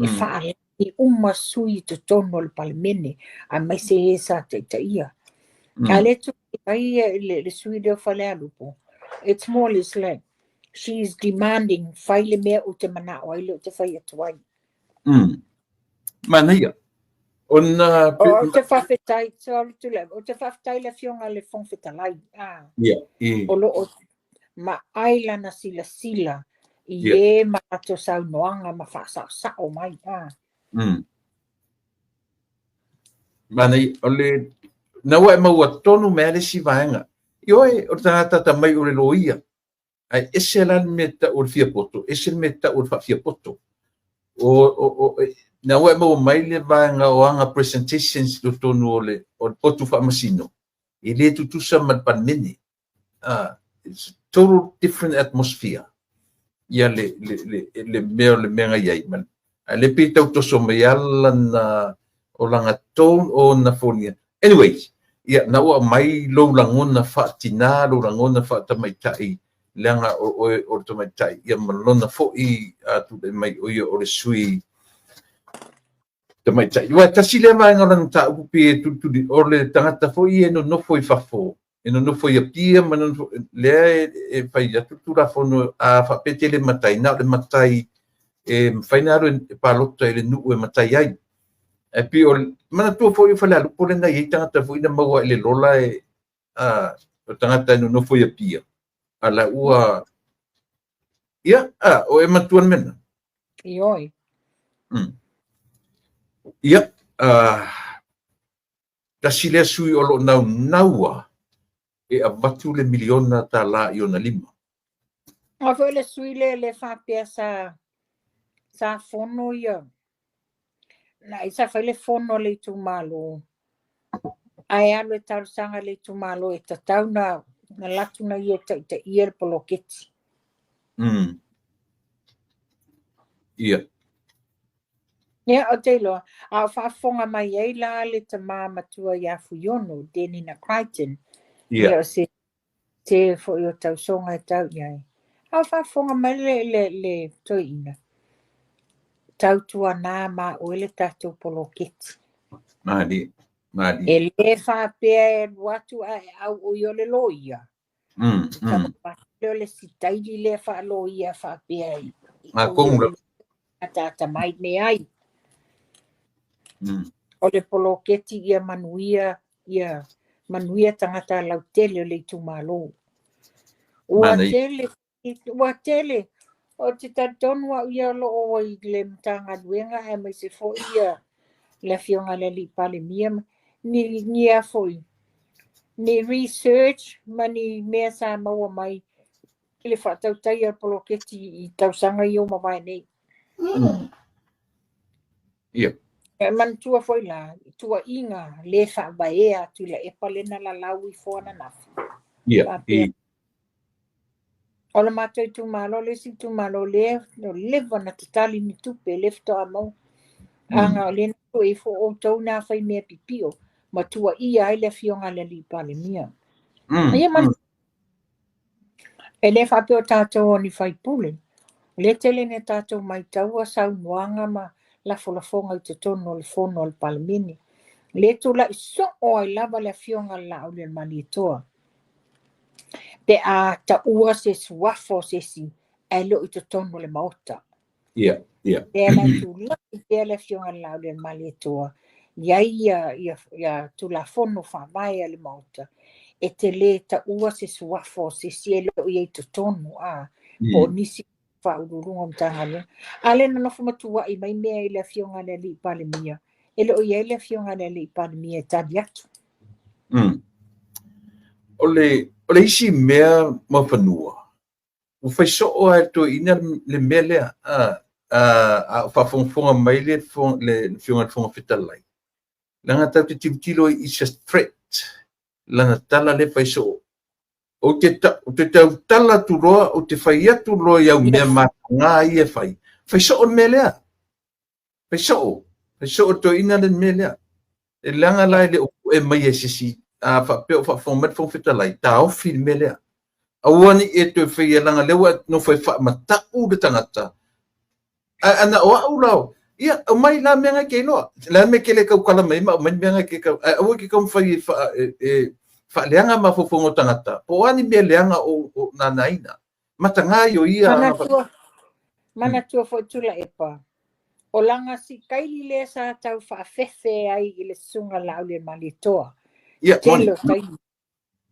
E faalagi uma sui i totonu o le Palemene, aemaise e sa taitaia. A le tulai mai le sui lea o Falealupo, it's more or less like she is demanding fai le mea ou te manao ai le ou te fai atu ai. Manaia. Ona O te faafetai, sorry Tuilaepa, o te faafetai le afioga i le Fofoga Fetalai. Ia. O loo maai lana silasila i e ma latou saunoaga ma faasaosao mai. Manaia, o le na ua e maua tonu mai le isi vaega. Ioe, o le tagata ta mai o le loia. Ae ese la le mea tau o le fiapoto, ese le mea tau o le faafiapoto. O na ua e maua mai le vaega o aga presentations i totonu o le potu faamasino, e le tutusa ma le Palemene. It's a total different atmosphere. Ia le mea o le mea na i ai. Ae le pei tau toso mai ala na o langa tone o na fonia. Anyways, ia na ua mai lou lagona faatinā, lou lagona faatamaitai, leaga o oe o le tamaitai, ia ma lona foi tulai mai o ia o le sui tamaitai. Ua tasi lea vaega o lana mataupu pe e tulituli, o le tagata foi e nonofo i fafo. E nonofo i Apia ma nonofo, lea e fai atu le Tulafono, a faapea e te le matai, na o le matai e mafai ona alu e palota i le nuu e matai ai. Ae pei o, manatua foi o Falealupo lea na i ai tagata foi na maua i le lola e, a, o tagata e nonofo i Apia, a la ua, ia, a, o e manatua le mea lena? Ioe. Ia, tasi lea sui o lo o naunau e avatu le miliona tala i ona lima. O foi le sui le le faapea sa fono ia. Na i sa fai le fono le itumalo. Ae alu e talosaga le itumalo e tatau na latu na ia taitaia le poloketi. Ia. Ia, o te iloa, a o faafofoga mai ai la le tamā matua ia Fuiono, Denina Crichton. Ia. Ia, o se te foi o tausoga e tau i ai. A o faafofoga mai le toeaina, tautuana ma oe le tatou poloketi. Mali, mali. E le faapea e alu atu ae au o ia o le loia. Tau o le sitaili lea faaloia faapea i Atonu la. Tata mai me ai. O le poloketi ia manuia, ia manuia tagata lautele o le itumalo. Ua tele, ua tele. O te talitonu au ia o lo o i le Matagaluega aemaise foi ia le afioga i le Alii Palemia ni a foi ni research ma ni mea sa maua mai i le faatautaia o le poloketi i tausaga ia ua mavae nei. Ia. E manatua foi la, tuuaiga le faavaea atu i Tuilaepa le na lalau ifo ananafi. Ia. O le matou itumalo, le isi itumalo lea o leva na tatali ni tupe, le faatoa maua. Aga o lea na tuu ifo outou na fai mea pipio, ma tuuaia ai le afioga i le Alii Palemia. Ia e le faapea o tatou o ni faipule. O lea tele na tatou maitaua saunoaga ma lafolafoga i totonu o le fono a le Palemene. Le tulai soo ai lava le afioga i le Laaulialemalietoa. Pe a taua se suafa o se isi, ae le o i totonu o le maota. Ia, ia. Lea la tulai pea le afioga i le Laaulialemalietoa, i ai ia Tulafono faavae a le maota, e te le taua se suafa o se isi e le o i ai totonu, a, po o nisi faauluuluga o Matagaluega. A lea na nofo matuai mai mea i le afioga i le Alii Palemia, e le o i ai le afioga i le Alii Palemia e tali atu. O le isi mea Muafanua, ua fai soo lava e le toeaina le mea lea. A o faafogafoga mai le afioga i le Fofoga Fetalai, leaga tatou te tilotilo i a threat, lana tala lea fai soo. Ou te tautala atu loa, ou te fai atu loa i au mea mataga ia e fai. Fai soo le mea lea. Fai soo. Fai soo le toeaina le mea lea. E leaga la e le o pue mai e se isi, a faapea o faafofoga mai le Fofoga Fetalai, taofi le mea lea. Aua ne i e toe faia leaga lea ua nofo e faamatau le tagata. Ae ana o au la, ia, aumai la mea ngai ke iloa. Le a le mea e te le tautala mai ai ma aumai le mea ngai ke tau. Ae aua e te taumafai e faaleaga mafaufauga o tagata, po o a ni mea leaga o nānāina. Mataga ai o ia. Manatua foi Tuilaepa, o lana sikaili lea sa tau faafefe ai i le susuga Laaulialemalietoa. Ia, tele o taimi.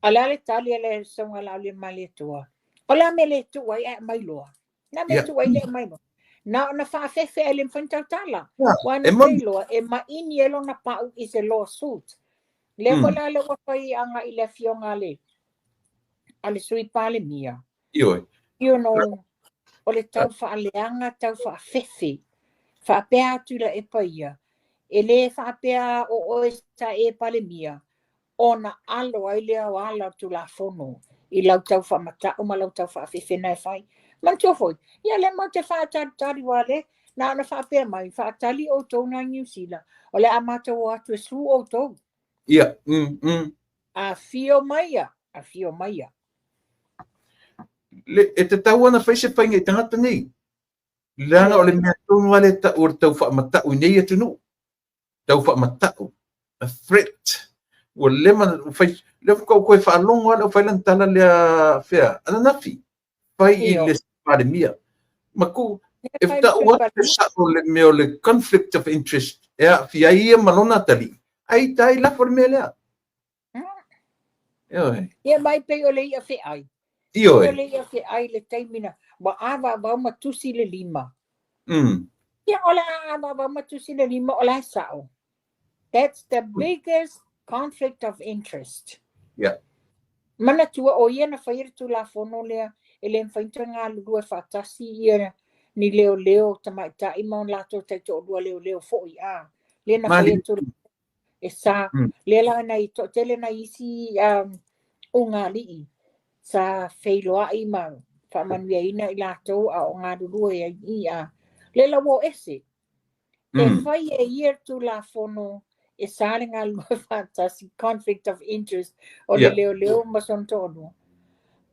A le a le tali a le susuga Laaulialemalietoa, o le a mea le tuu ai ae aumai loa. Na mea tuu ai le aumai loa. Na ona faafefe ai le mafai ona tautala. Ua na te iloa e maini ai lona pau i se lawsuit. Lea foi la lea ua fai agai i le afioga a le Sui Palemia. Ioe. You know, o le tau faaleaga, tau faafefe. Faapea atu Tuilaepa ia. E le faapea o oe sa e Palemia, ona alo ai lea o ala o Tulafono i lau tau faamatau ma lau tau faafefe na e fai. Manatua foi, ia le matou te faatalitali ua le, na ona faapea mai, faatali outou na Niu Sila, o le a matou o atu e su outou. Ia, Afio mai afio mai. Le, e tatau ona fai se faiga i tagata nei. Leaga o le mea tonu lava lea e tau o le tau faamatau i nei atunuu. Tau faamatau. A threat. Ua leva ona fai, lea faatoa ou toe faalogo lava lea o fai lana tala lea fea, ananafi, fai i le Palemia. Ma tu, e tau atu le sao le mea o le conflict of interest e aafia ai ia ma lona atalii, ae ita ai lafo le mea lea. Ioe. Ia mai pei o le i'a fe'ai. Ioe. O le i'a fe'ai le taimi na ua avaavao ma tusi le lima. Ia o le a avaavao ma tusi le lima o la e sa'o. That's the biggest conflict of interest. Manatua o ia na faia le Tulafono lea e le mafai ona toe galulue faatasi ia ni leoleo tamaitai ma ona latou taitoalua leoleo foi a. Lea na faia le Tulafono e sa lea la nai toatele nai isi ulugalii sa feiloai ma faamanuiaina i latou a o galulue ai i a. Lea la ua o ese. E fai e ia le Tulafono e sa le galulue faatasi, conflict of interest o le leoleo ma sona toalua.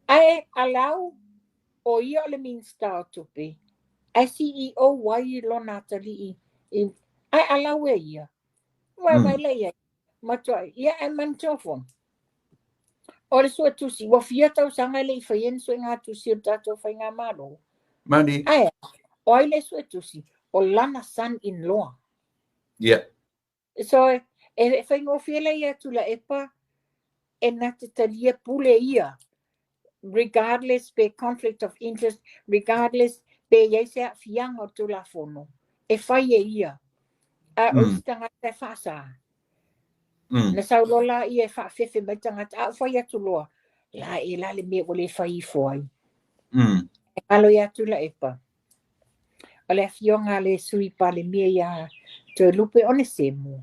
Ae alau o ia o le Minisita o Tupe, ae CEO ai lona atalii, ae alau e ia. Vaevae la i ai. Matuai, ia ae manatua foi. O le suetusi, ua fia tausaga e le i faia ni suegatusi o le tatou faigamalo. Mani. Ae, o ai le suetusi? O lana son-in-law. So, e faigofie la ia Tuilaepa e na te talia pule ia, regardless pe conflict of interest, regardless pe i ai se aafiaga o le Tulafono, e fai e ia. A o isi tagata e faasa. Na sau loa la ia e faafefe mai tagata, a ou fai atu loa, la e la le mea ua le fai ifo ai. E galo ia Tuilaepa. O le afioga a le Sui Palemia ia Toelupe Onesemo,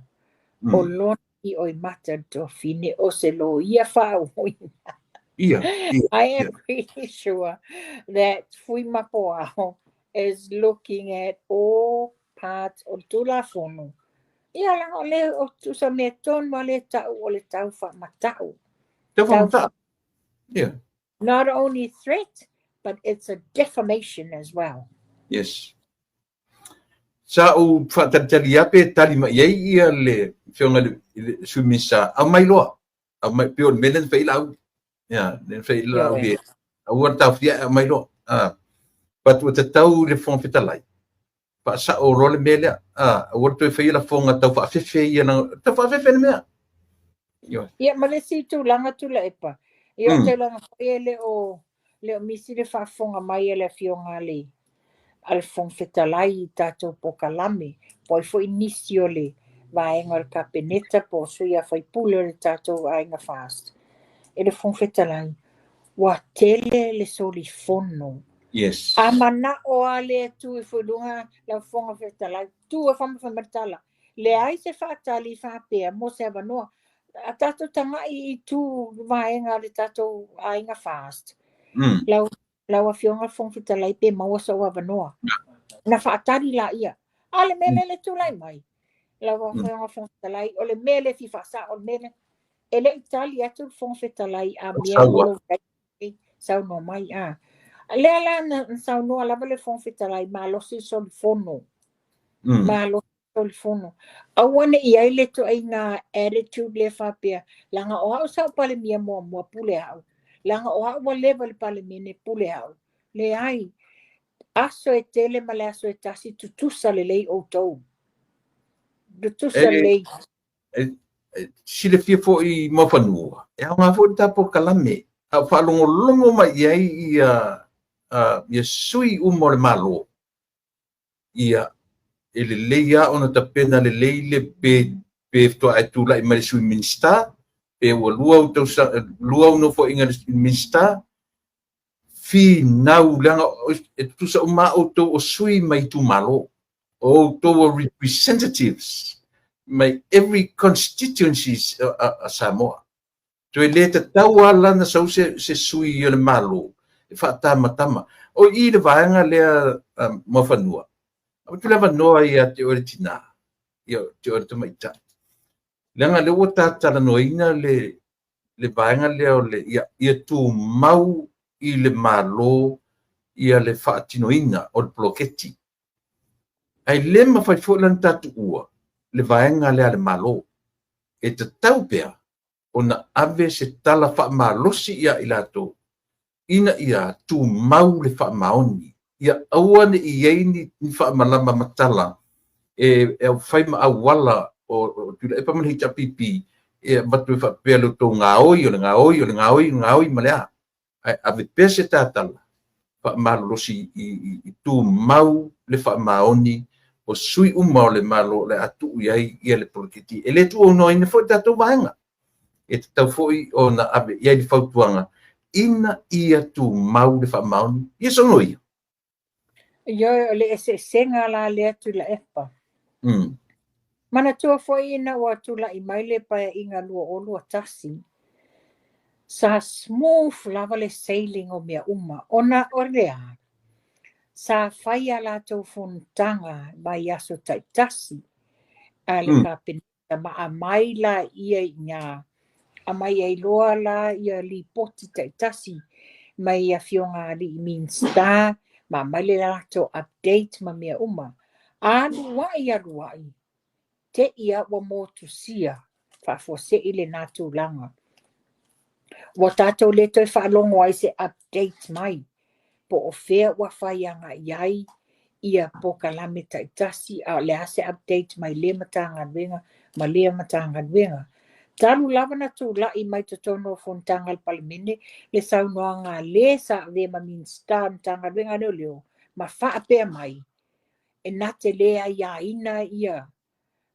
o lona ioimata le tuafafine o se loia faauuina. I am pretty sure that Fuimapuao is looking at all parts o le Tulafono. Ia leaga o le o tusa mea tonu a le tau o le tau faamata'u. Tau faamata'u. Yeah. Not only threat, but it's a defamation as well. Yes. Sa ou faatalitali lava pe tali mai ai ia le afioga i le Sui Minisita, aumai loa. Aumai, pei o le mea lea na fai ai Laauli. Ia, lea na fai ai Laauli, aua le taofia ae aumai loa. But ua tatau i le Fofoga Fetalai, faasao loa le mea lea. Aua le toe faia lafoga tau faafefe ia, tau faafefe le mea. Ia, ma le isi tulaga Tuilaepa, ia o tulaga foi e le o misi le faafofoga mai a le afioga a le Fofoga Fetalai i tatou polokalame, po ai foi nisi o le vaega o le Kapeneta po o sui a faipule o le tatou Aiga FAST. E le Fofoga Fetalai, ua tele le solifono. A mana'o a le tu ifo i luga lau Fofoga Fetalai, tu e faamafai tala. Leai se faatali faapea mo se avanoa. A tatou taga'i i tu vaega o le tatou Aiga FAST. Lau afioga Fofoga Fetalai pe maua sou avanoa. Na faatali la ia. A le mea le tulai mai. Lau afioga Fofoga Fetalai, o le mea le fi faasa'o o le mea le. E le i tali atu le Fofoga Fetalai a mea o lo saunoa mai a. Lea la na saunoa lava le Fofoga Fetalai malosi solifono. Malosi solifono. Aua ne i ai le ituaiga attitude lea faapea, leaga o au sa ou Palemia muamua pule au. Leaga o au ua leva i le Palemene pule au. Leai, aso e tele ma le aso e tasi tutusa lelei outou. Tutusa lelei. E silafia foi i Muafanua, e aoga foi le ta polokalame, a o faalogologo mai i ai ia sui uma o le Malo, ia e lelei lava ona tapena lelei le pe faatoa e tulai mai le Sui Minisita, pe ua lua au nofoaiga i le Minisita, finau leaga e tutusa uma lava outou o sui mai itumalo, o outou o representatives mai every constituencies a Samoa. Toe le tatau lava la na sau se sui o le Malo e faatamatama. O i le vaega lea Muafanua, avatu le avanoa ia te oe le tina, ia te oe le tamaitai. Leaga lea ua ta talanoaina le vaega lea o le ia tumau i le Malo ia le faatinoina o le poloketi. Ae le mafai foi la ona ta tuua le vaega lea a le Malo. E tatau pea ona ave se tala faamalosi ia i latou ina ia tumau le faamaoni, ia aua ne i i ai ni faamalama matala e fai ma auala o Tuilaepa ma le HRPP e avatu e faapea le tou gaoi o le gaoi o le gaoi o le gaoi ma le a, ae ave pea se tatala faamalolosi i tumau le faamaoni o sui uma o le Malo o le a tuu i ai ia le poloketi. E le tuuaunoaina foi le tatou vaega, e tatau foi ona ave i ai le fautuaga ina ia tumau le faamaoni. Ia saunoa ia. Ioe, o le eseesega la lea Tuilaepa. Manatua foi ina ua tulai mai le Paeaiga 2021, sa smooth lava le sailing o mea uma, ona o le a, sa fai a latou fonotaga mai aso taitasi a le Kapeneta ma aumai la ia i ina, aumai ai loa la ia lipoti taitasi mai afioga alii Minisita, ma aumai le latou update ma mea uma. Alu ai alu ai, te ia ua motusia faafuasei lena tulaga. Ua tatou le toe faalogo ai se update mai, po o fea ua fai agai ai ia polokalame taitasi, a o le a se update mai lea Matagaluega ma lea Matagaluega. Talu lava na tulai mai totonu o fonotaga a le Palemene le saunoaga a le sa avea ma Minisita o Matagaluega a Leoleo ma faapea mai, e na te le aiaina ia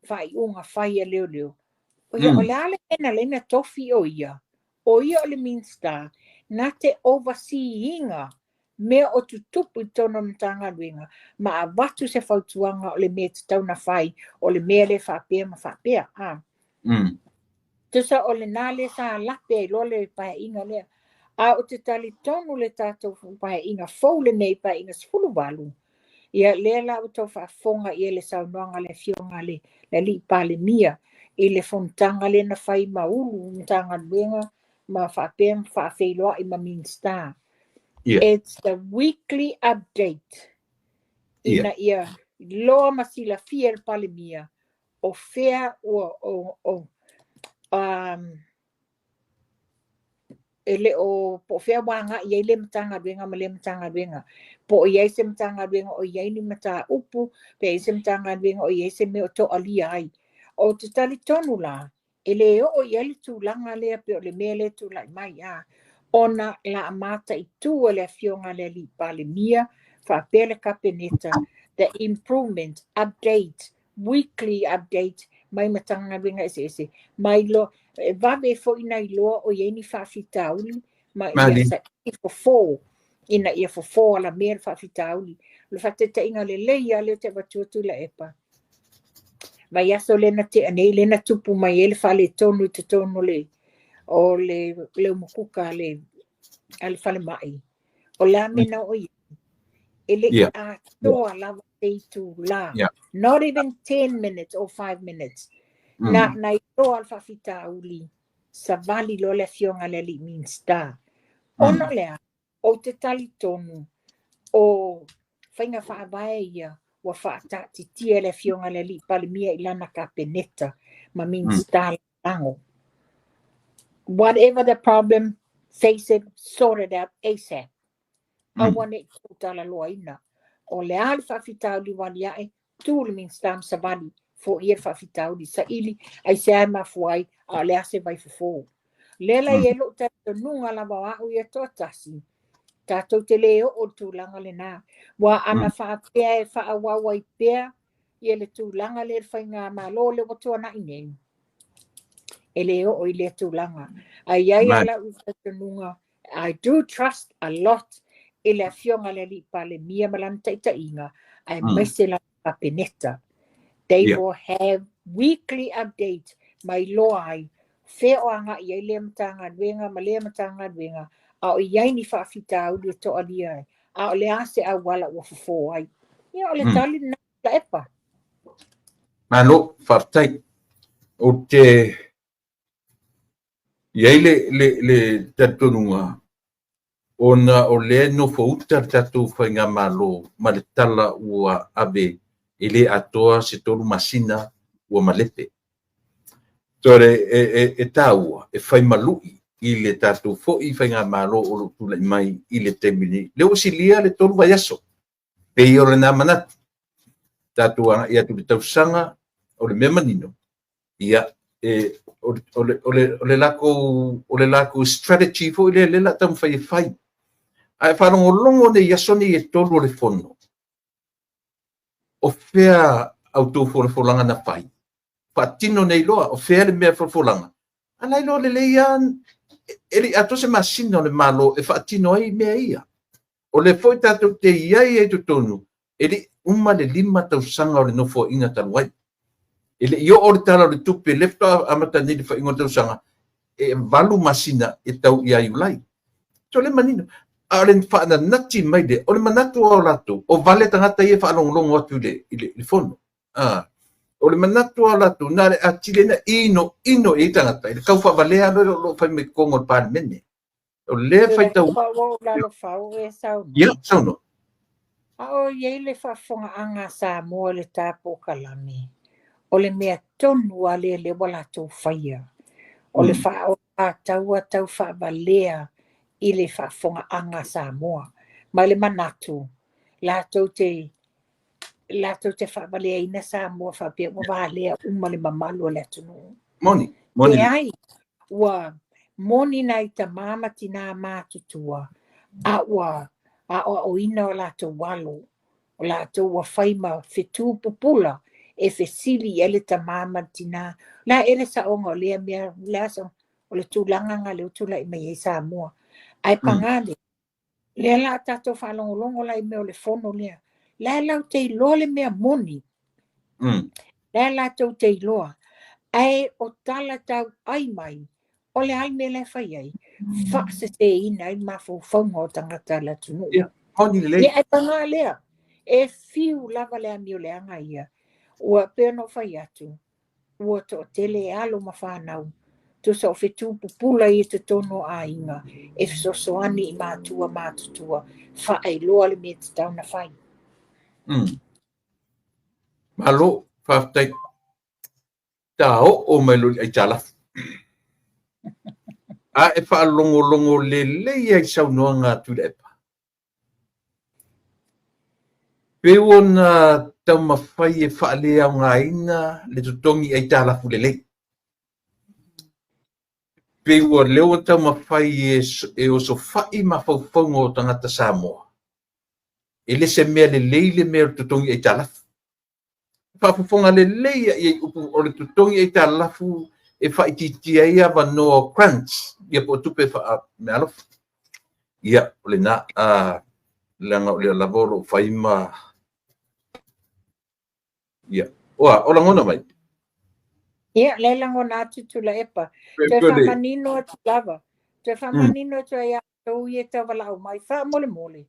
faaiuga fai a leoleo. O ia, o le a le mea na lea na tofi o ia, o ia o le Minisita, na te oversee ina mea o tutupu i totonu o le Matagaluega, ma avatu se fautuaga o le mea e tatau na fai, o le mea le faapea ma faapea. Tusa o lena le sa lape ai loa le paeaiga lea. A o te talitonu le tatou paeaiga fou lenei, paeaiga 18, ia lea la ua tau faafofoga ia le saunoaga a le afioga le alii Palemia i le fonotaga lea na fai ma ulu Matagaluega ma faapea ma faafeiloai ma Minisita. It's the weekly update. Ina ia loa ma silafia e le Palemia o fea ua o e le o po o fea ua agai ai le Matagaluega ma le Matagaluega. Po o i ai se Matagaluega o i ai ni mataupu, pe i ai se Matagaluega o i ai se mea o toalia ai. O te talitonu la, e le oo i ai le tulaga lea pe o le mea lea tulai mai a, ona la mataitu e le afioga le alii Palemia, faapea le Kapeneta, the improvement, update, weekly update mai Matagaluega eseese, mai lo, e vave foi na iloa o i ai ni faafitauli, ma ia saili fofo, ina ia fofo alamea le faafitauli. O le faataitaiga lelei lava lea ou te avatua Tuilaepa. Mai aso lea na tea nei, lea na tupu mai ai le faaletonu i totonu o le umukuka a le falemai. O le a mea na oo i ai, e le i atoa lava se itula. Not even 10 minutes or 5 minutes. Na iloa le faafitauli, savali loa le afioga le alii Minisita. Ona o le a, ou te talitonu o faiga faavae ia ua faataatitia le afioga le alii Palemia i lana Kapeneta ma Minisita lagolago. Whatever the problem, face it, sort it out ASAP. Aua ne i tuutalaloaina. O le a le faafitauli ua aliae, tu le Minisita ma savali, foia le faafitauli, saili, ai se ae mafua ai, a o le a se vaifofo. Lea la i ai lou talitonuga lava o au ia toatasi, tatou te le oo le tulaga lena. Ua ana faapea e faaauau ai pea ia le tulaga lea le faigamalo lea ua tuanai nei, e le oo i lea tulaga. Ae i ai lava lau talitonuga, I do trust a lot i le afioga le alii Palemia ma lana taitaiga, aemaise lana Kapeneta. They will have weekly update mai loa ai, fea o agai ai lea Matagaluega ma lea Matagaluega, a o i ai ni faafitauli e toalia ai, a o le a se auala ua fofo ai. Ia o le tali lena Tuilaepa. Malo, faafetai. O te i ai le talitonuga ona o lea nofo uta le tatou faigamalo ma le tala ua ave e le atoa se 3 masina ua malepe. Tore e taua e fai malu'i i le tatou foi faigamalo o lo o tulai mai i le taimi nei. Lea ua silia le 3 vaiaso, pei o lena manatu. Tatou agai atu i le tausaga, o le mea manino, ia, e, o le latou strategy foi lea, lea la taumafai e fai. Ae faalogologo nei i aso nei e 3 o le fono, o fea autou folafolaga na fai? Faatino nei loa, o fea le mea folafolaga? A la iloa lelei lava, e le i atoa se masina o le Malo e faatino ai mea ia. O le foi tatou te i ai ai totonu, e le i uma le 5 tausaga o le nofoaiga talu ai. E le i oo le Tala o le Tupe, lea faatoa amata nei le faaiuga o le tausaga, e 8 masina e tau ia Iulai. So le manino. A o le faananati mai lea, o le manatu o latou, o vale tagata ia e faalogologo atu i le fono. Ah, o le manatu o latou, na le atili na ino ino i tagata, i le tau faavalea lo lo fai mai totonu o le Palemene. O lea faitau. Ua lalo fau e saunoa. Ia, saunoa. A o iai le faafofogaaga a Samoa i le tapuakalame, o le mea tonu lava lea lea ua latou faia. O le faaogatau'a tau faavalea i le faafofogaaga a Samoa. Ma le manatu, latou te faavaleaina Samoa faapea ua valea uma le mamalu o le atunuu. Moni, moni. Leai, ua moni nai tamā ma tinā matutua, a ua aoaoina o latou alo. O latou ua fai ma fetu pupula e fesili i ai le tamā ma le tinā. La e le saoga o lea mea, le a o le tulaga nga lea ua tulai mai ai Samoa. Ae pagā lea, lea la tatou faalogologo la i mea o le fono lea. La e lau te iloa le mea moni. La e latou te iloa. Ae o tala tau ai mai, o le a le mea la e fai ai? Faaseseina ai mafaufauga o tagata o le atunuu. Ia, moni lelei. Ia, e pagā lea. E fiu lava le amio leaga ia. Ua pei ona ou fai atu, ua toatele alo ma fanau. Tusa o fetu pupula i totonu o aiga, e fesoasoani i matua matutua, faailoa le mea tatau na fai. Malo, faafetai. Ta oo mai lo i aitalafu. A e faalogologo lelei ai saunoaga a Tuilaepa. Pe ona taumafai e faaleaogaina le totogi aitalafu lelei. Pe ua lea ua taumafai e osofai mafaufauga o tagata Samoa. E le se mea lelei le mea o le totogi aitalafu. Faafofoga lelei ia i upu o le totogi aitalafu e faaitiitia ai avanoa o grants, ia po o tupe faameaalofa. Ia, o lena, leaga o lea lava o lo o fai ma... Ia, oa, o lagona mai. Ia, le lagona atu Tuilaepa. Toe faamanino atu lava. Toe faamanino atu ai tou ia tau valaau mai. Faamolemole.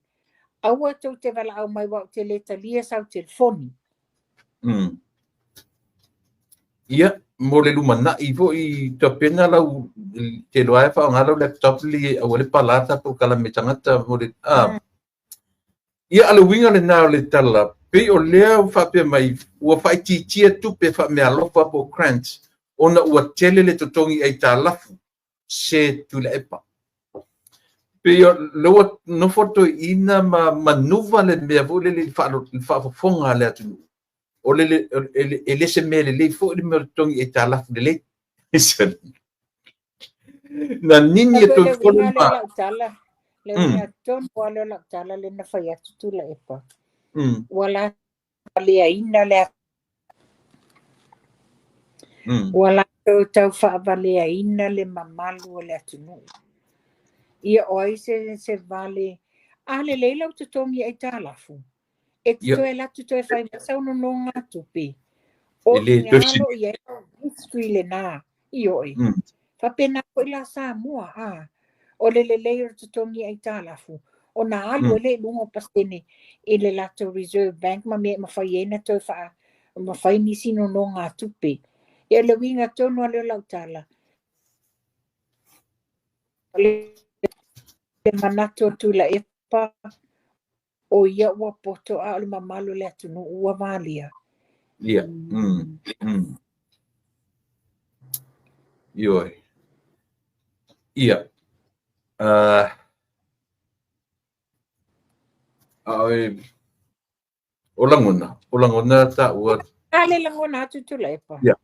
Aua tou te valaau mai wa o te le talia sau telefoni. Ia, mo le lumanai foi tapena lau te loa e whaonga lau laptop li au le palata po kala me tangata mo le Ia, a le uiga lena o le tala, pei o lea ua faapea mai ua faaitiitia tupe faameaalofa po o grants ona ua tele le totogi aitalafu se Tuilaepa. Pei o lea ua nofo toeaina ma manuva le mea foi lele i le faafofoga a le atunuu. O le e le se mea lelei foi le mea o le totogi aitalafu lelei. Na nini e toe fono ma lau tala. Le uiga tonu lava lea o lau tala le na fai atu Tuilaepa. Ua la leaina le ua latou tau faavaleaina le mamalu o le atunuu. Ia o ai se vale, a lelei lau totogi aitalafu. E te toe alu atu toe fai mai sau nonogatupe. O E le i ina lo i ai lau history lena i oe. Faapena foi la Samoa, a. O le lelei o le totogi aitalafu, ona alu ai lea i luga o pasene i le latou Reserve Bank ma mea e mafai ai na toe faa mafai nisi nonogatupe. Ia le uiga tonu lava lea o lau tala. O le manatu o Tuilaepa, o ia ua poto a o le mamalu o le atunuu ua valia. Ia. Ioe. Ia. O lagona, o lagona taua. A le lagona atu Tuilaepa. Ia.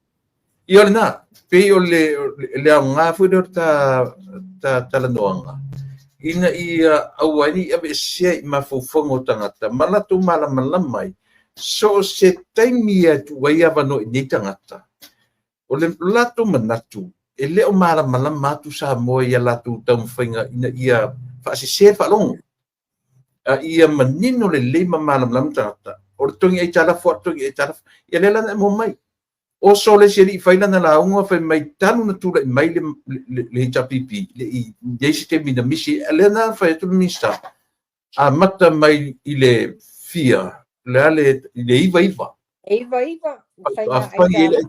Ia o lena, pei o le, le aoga foi lea o ta talanoaga, ina ia aua ai ne i aveesea i mafaufauga o tagata ma latou malamalama ai, so o se taimi e tuu ai avanoa i nei tagata, o le latou manatu, e le o malamalama atu Samoa i a latou taumafaiga ina ia faasese le faalogo. A ia manino lelei ma malamalama tagata, o le totogi aitalafu lava o le totogi aitalafu. Ia lea la na e maua mai. Oso le isi alii fai lana lauga fai mai talu na tulai mai le HRPP, le i i ai se taimi na misi, lea na fai atu le Minisita, amata mai i le fia, le a le, i le 99. 99, faiga fai ai le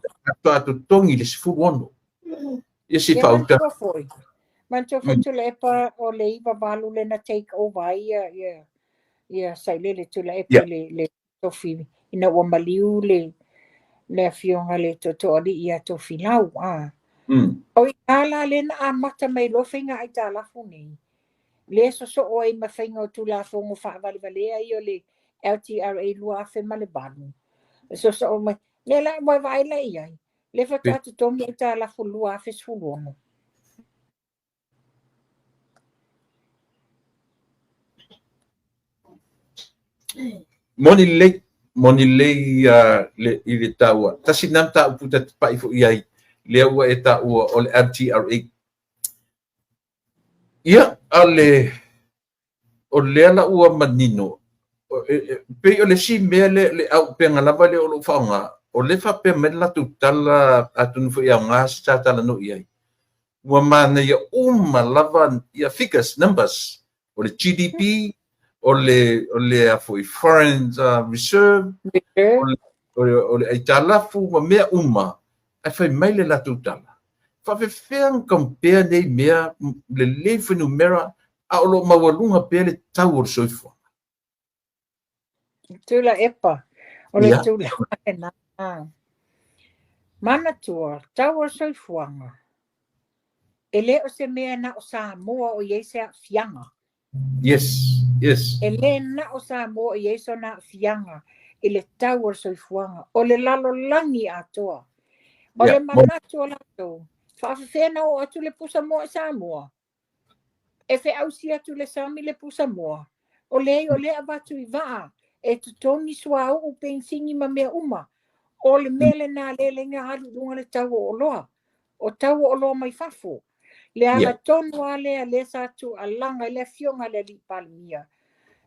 faatoa totogi i le 16. Ia se Ia faauta. manatua foi. Manatua foi Tuilaepa o le 98 le na take over ai ia Sailele Tuilaepa le tofi ina ua maliu le afioga le Tootooalii ia Tofilau. O i la le na amata mai loa faiga aitalafu nei. Le sosoo ai ma faiga o Tulafono faavalevalea ia o le LTRA 2008. Sosoo mai. Le la ua vaai la i ai. Le faatoa totogi aitalafu 2016. Moni lelei, moni lelei le, i le taua. Tasi na mataupu ta te pai foi ai, lea ua e taua o le LTRA. Ia, a le, o lea la ua manino, pei o le isi mea le, le auupega lava lea o lou faaaoga, o le faapea mai le latou tala atonu foi e aoga se ta talanoa i ai. Ua manaia uma lava ia figures, numbers, o le GDP, o le a foi foreign reserve, o le aitalafu ma mea uma, ae fai mai le latou tala. Faafefea ona compare nei mea lelei fuainumera a o lo o maualuga pea le tau o le soifuaga? Tuilaepa. O le tulaga lena. Manatua, tau o le soifuaga. E le o se mea na o Samoa o i ai se aafiaga. E le na o Samoa o i ai sona aafiaga i le tau o le soifuaga. O le lalolagi atoa. O le manatu o latou, faafefea na oo atu le pusamoa i Samoa. E feausi atu le sami le pusamoa. O le o le avatu i vaa e totogi suauu penisini ma mea uma. O le mea lena le lenga alu i luga le tau o oloa. O tau o oloa mai fafo. Le ala tonu a lea le sa tuualaga i le afioga le alii Palemia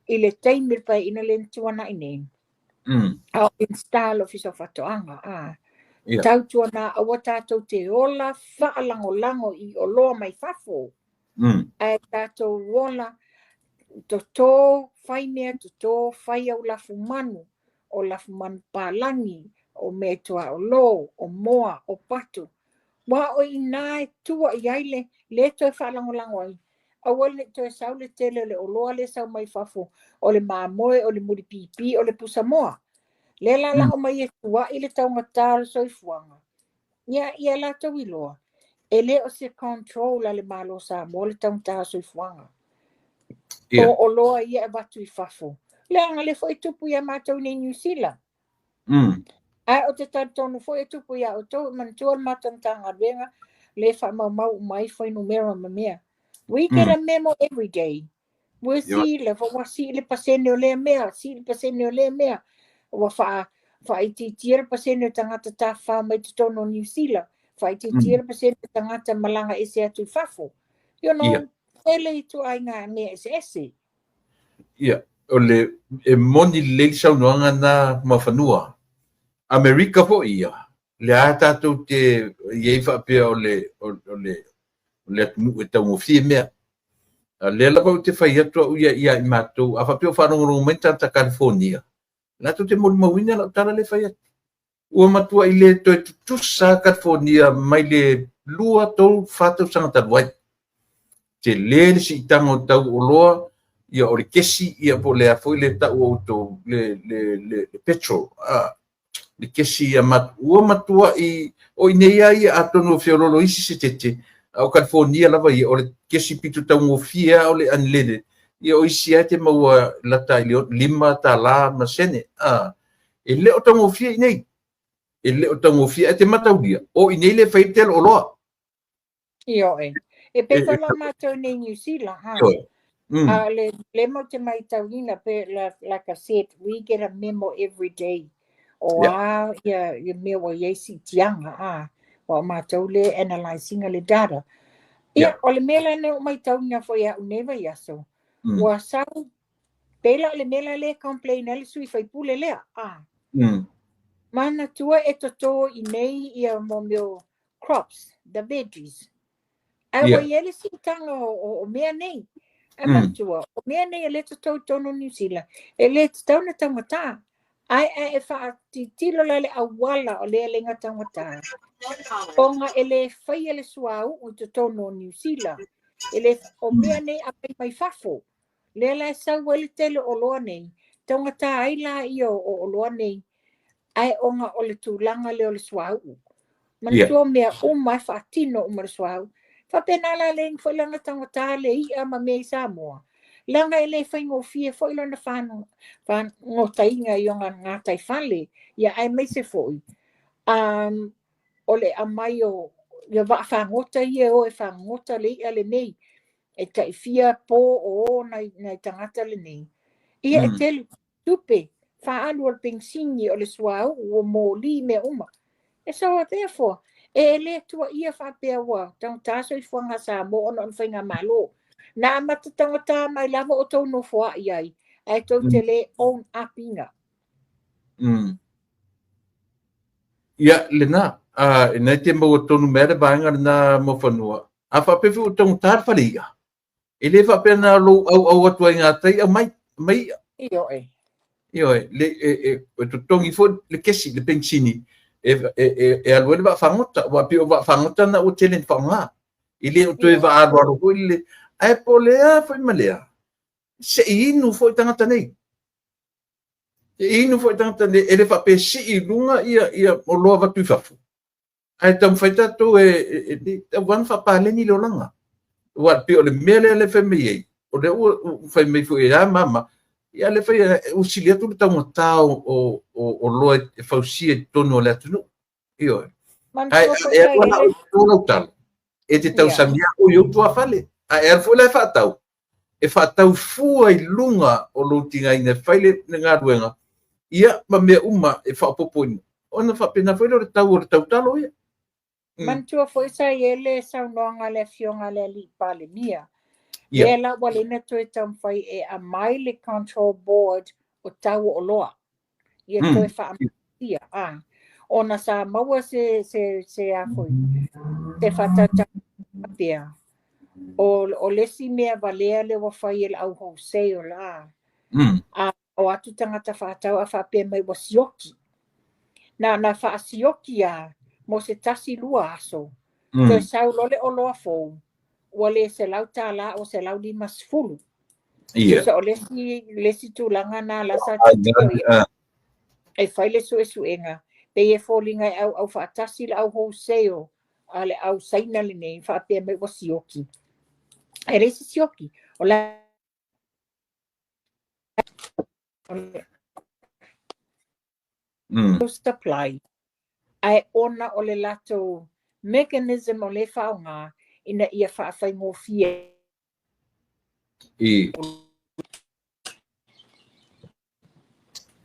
i le taimi le paeaiga le na tuanai nei. A o Minisita le Ofisa o Faatoaga. Tautuana aua tatou te ola faalagolago i oloa mai fafo. Ae tatou ola toto fai mea toto fai au lafu manu, o lafu manu palagi, o mea tuaolo, o moa, o patu. Ua o ina e tua i ai le toe faalagolago ai. Aua le toe sau le tele o le oloa le sau mai fafo, o le mamoe, o le mulipipi, o le pusamoa. Le la lao mai e tuai le taugata o le soifuaga. Ia, ia latou iloa. E le o se control a le Malo Samoa le taugata o soifuaga. O oloa ia e avatu i fafo. Leaga le foi tupu ia matou nei New Zealand. Ae o te talitonu foi e tupu ia outou, e manatua le matou Matagaluega le faamaumau uma ai fuainumera ma mea. We get a memo every day. Ua sii le, ua sii le pasene o lea mea, sii le pasene o lea mea. Ua faaitiitia le pasene o tagata tafafao mai totonu o New Zealand. Faaitiitia le pasene o tagata malaga ese atu i fafo. You know, tele ituaiga mea eseese. Ia, o le e moni lelei le saunoaga na Muafanua. Amerika foi ia, le a tatou te i ai faapea o le atunuu e taugofie mea. A lea lava ou te fai atu au ia ia i matou, a faapea o faalogologo mai tagata California, latou te molimauina lau tala le fai atu. Ua matua i le toe tutusa California mai le 2, 3, 4 tausaga talu ai. Tele le siitaga o tau oloa, ia o le kesi, ia po o le a foi le tau o outou, le petrol. le kesi ia ua matuai o i nei lava ia atonu o feoloolo isi se tete, a o California lava ia, o le kesi pito taugofie lava o le unleaded, ia o isi lava e te maua lata i le $5 ma sene. E le o taugofie i nei. E le o taugofie, ae te mataulia, o i nei le fai tele oloa. Ioe. E pei foi la matou nei New Zealand, ha. Ioe. A le le mo te matauina pe like I said, we get a memo every day. O a ia mea ua iai siitiaga, a. Ua o matou le analysing le data. Ia, o le mea la nei o matauina foi au nei vaiaso. Ua sau, pei la o le mea la le complain ai le sui faipule lea, a. Manatua e toto i nei ia mo mea crops, the veggies. Ae ua i ai le siitaga o mea nei. Ae manatua, o mea nei e le toto i totonu o Niu Sila, e le tatau na taugata. Ae ae e faatilotilo la le auala o lea le taugata. Ona e le faia le suauu i totonu o Niu Sila. E le, o mea nei a mai fafo. Lea la e sau ai le tele o oloa nei, taugata ai la ia o oloa nei, ae ona o le tulaga lea o le suauu. Manatua mea uma e faatino uma le suauu. Faapena la le foi lana taugata le i'a ma mea i Samoa. Leaga e le faigofie foi lona fagotaina i ona gataifale, ia aemaise foi o le aumai o ia vaafagota ia e o e fagota le i'a lenei, e taifia po o o nai tagata lenei. Ia e tele tupe, faaalu o le penisini, o le suauu, o moli, mea uma. E so therefore, e le tua ia faapea ua taugata soifuaga Samoa ona o le faigamalo. Na amata taugata mai lava o tou nofoa'i ai, ae tou te le own up ina. Ia, lena, e nai te maua tonu mea le vaega lena mo fanua. A faapea foi ua taugata le fale i'a, e le faapea na lou auau atu ai ngā tai au mai, mai i'a. Ioe. Ioe, le, e totogi foi le kesi, le penisini, e alu ai le vaafagota, ua pei o vaafagota na ua tele ni whaonga. I le o toe vaaloalo foi le, ae po lea foi ma lea, se i inu foi tangata nei. Se i inu foi tangata nei, e le faapea sii i luga ia oloa avatu i fafo. Ae taumafai tatou e tauana faapaleni le olaga. Ua pei o le mea lea le fai mai ai, o lea ua fai mai foi e a mama, ia le fai ua sili atu le taugata o oloa e fausia i totonu o le atunuu. Ioe. Ae Manatua foi e sa alu i ala ai o i lau talo, e te tausami o i ou tuafale. Ae alu foi la e faatau, e faatau fua i luga o lou tigaina e fai le galuega, ia ma mea uma e faaopoopoina. Ona faapena foi lea o le tau o le tautalo ia. Manatua foi sa i ai le saunoaga a le afioga a le alii Palemia. Lea la ua leai na toe taumafai e aumai le control board o tau o oloa. Ia toe faamatia. Ona sa maua se a foi, se faatautaia. O le isi mea valea le ua fai e le au wholesale. A o atu tagata faatau a faapea mai ua sioki. Na faasioki a mo se 1-2 aso. Toe sau loa le oloa fou, ua le $100 o $150. So o le isi tulaga na la sa tilotilo i ai. E fai le suesuega, pei e foliga e auau faatasi le au wholesale a le au Saina lenei, faapea mai ua sioki. E leai se sioki. O la supply, ae ona o le latou mechanism o le faaaoga ina ia faafaigofie. E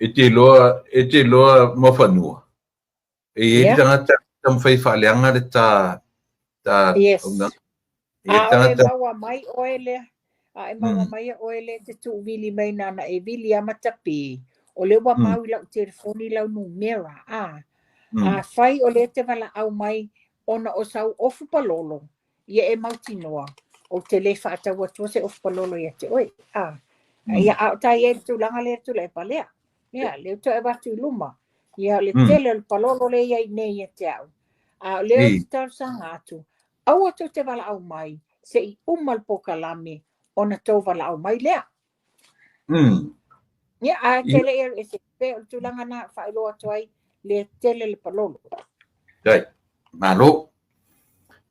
te iloa mo fanua. E i ai tagata taumafai faaleaga le ta Yes. A o e maua mai oe lea. A e maua mai oe lea te tuuvili mai nana e vili a matapi. O le ua mau i lau telefoni lau numera. A fai o le te wala au mai ona o sau ofu palolo. Ia e mautinoa. O te le whaataua tua se ofu palolo ia te oe. Ia a o tai e tulaga le tula e palea. Ia, le uto e watu i luma. Ia le tele o le palolo le ia i nei ia te au. A o leo te talosaga atu. Aua tou te valaau mai, se i uma le pokalame, ona tou valaau mai lea. Ia, a te le e se pe o le tulaga na faailoa atu ai, Lea tele le palolo. Dai, malo.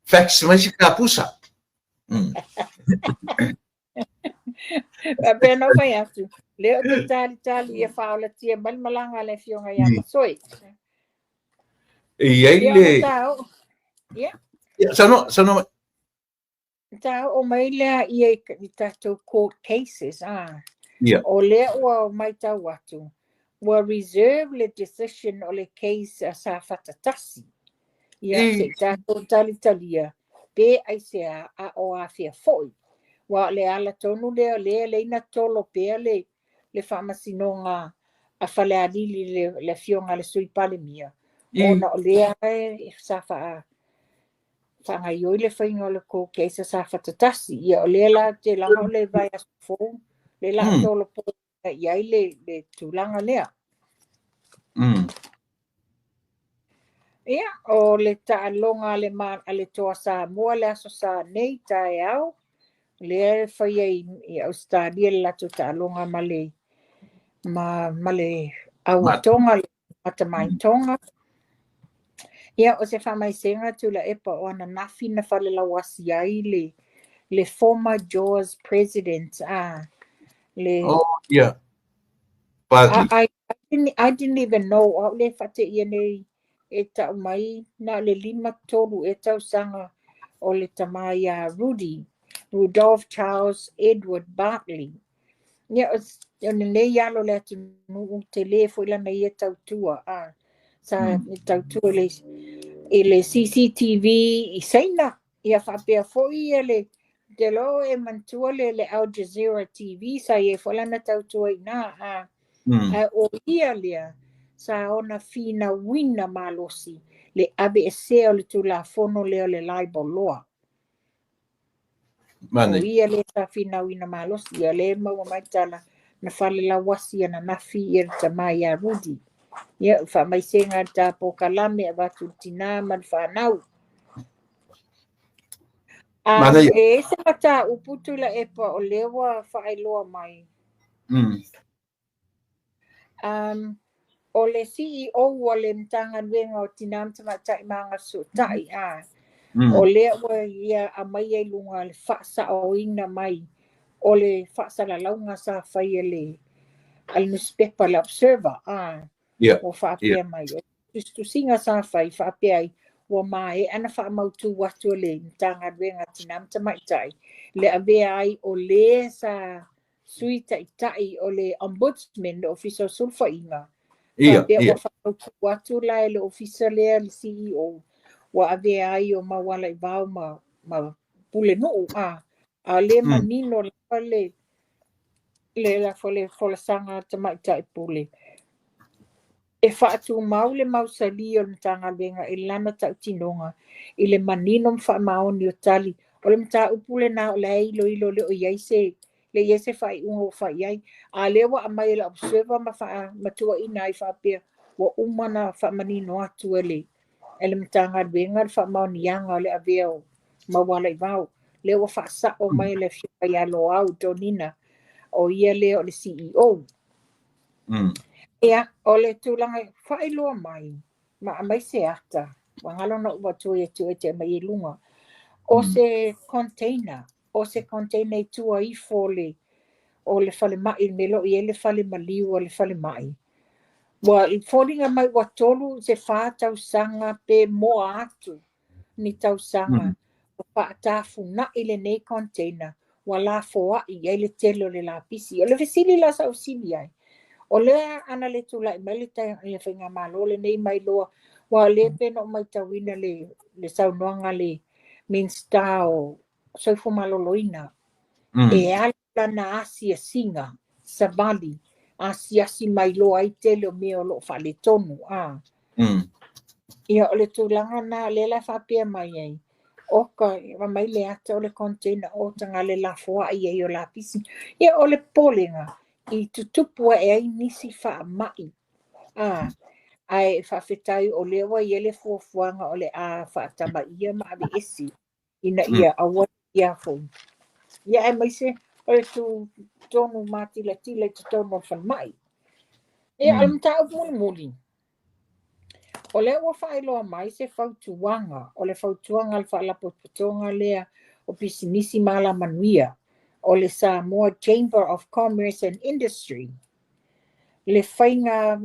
Fax mai si kapusa. Faapea na fai atu, lea o te talitali ia faaolatia mai le malaga a le afioga ia Masoe. E i ai le. Ia. Ia, saunoa, saunoa. Ta oo mai lea ia i tatou court cases, ah. Ia. O lea ua matau atu, ua reserve le decision o le case a Safata 1. Ia, se i tatou talitalia, pe aisea a o afea foi. Ua o le ala tonu lea o lea lea ina tolo pea le faamasinoga a Falealili le afioga a le Sui Palemia. Ona o lea e sa faagaioi le faiga o le court case a Safata 1. Ia o lea la te laga o le vaiaso fou, le la tolo po i ai le tulaga lea. Ia, o le taaloga a le Toa Samoa le aso sa nei taeao, lea e faia i Australia le latou taaloga ma le ma le auatoga, le matamaitoga. Ia, o se faamaisega Tuilaepa o ananafi na falelauasi ai le former Jaws president le Oh, yeah. Bartley. I didn't even know au le whate ia nei e tau mai na le 53 e tausaga o le tama ia Rudy, Rudolph Charles Edward Bartley. Ia, o lenei alo le atunuu tele foi lana ia tautua. Sa tautua i le CCTV i Saina. Ia faapea foi ia le te lo e mantua le Al Jazeera TV sa ia foi lana tautua i na. Ae o ia lea sa ona finauina malosi le aveesea o le Tulafono lea o le libel law. O Mane. ia lea sa finauina malosi, ia le maua mai tala na falelauasi ananafi ia le tama ia Rudy. Ia, faamaisega le tapo kalame avatu le tinā ma le fanau. Manaia. E ese mataupu Tuilaepa o lea ua faailoa mai. O le CEO o le Matagaluega o Tina ma Tamaitai ma Agafesootai, o lea ua ia aumai ai luga le faasaoina mai o le faasalalauga sa fai e le a le newspaper le Observer. Ua faapea mai. O tusitusiga sa fai faapea ai, ua maea na faamautu atu e le Matagaluega Tina ma Tamaitai le avea ai o le sa sui taitai o le Ombudsman, le Ofisa o Sulufaiga. Faapea ua faamautu atu la e le ofisa lea le CEO ua avea ai o Maualaivao ma Pulenuu a le manino lava le lafo le folasaga a Tamaitai Pule. E faatumau le mausali o le Matagaluega i lana tautinoga i le manino ma faamaoni o tali. O le mataupu lena o la e iloilo le o i ai se le i ai se faaiuga ua fai ai. A lea ua aumai e le Observer ma faamatuaina ai faapea ua uma na faamanino atu e le Matagaluega le faamaoniaga o le avea o Maualaivao. Lea ua faasao mai le afioga ia Loau Donina o ia lea o le CEO. Ia, o le tulaga faailoa mai, ma aumai se ata, ua galo na ou atu e tu e te mai i luga. O se container, o se container i tua ifo o le falemai, le mea o lo o i ai le fale maliu o le falemai. Ua foliga mai ua 3 se 4 tausaga pe moa atu ni tausaga. Ua faatafunai lenei container, ua lafoai ai le tele o le lapisi. O le fesili la sa usili ai, o lea ana le tulai mai le faigamalo lenei mai loa, ua le pe na o maitauina le saunoaga le Minista o Soifua Maloloina. E alu lana asiasiga, savali, asiasi mai loa ai tele o mea o lo o faaletonu. Ia, o le tulaga na lea la faapea mai ai, o ka mai le ata o le container o tagale lafoai ai o lapisi. Ia, o le polega i tutupu ae ai nisi faamai. Ae faafetai o lea ua i ai le fuafuaga o le a faatamaia ma aveese ina ia aua ia foi. Ia, aemaise o le tonu matilatila i totonu o le falemai. Ia, o le mataupu mulimuli. O lea ua faailoa mai se fautuaga, o le fautuaga a le Faalapotopotoga lea o Pisinisi ma Alamanuia, o le Samoa Chamber of Commerce and Industry, le faiga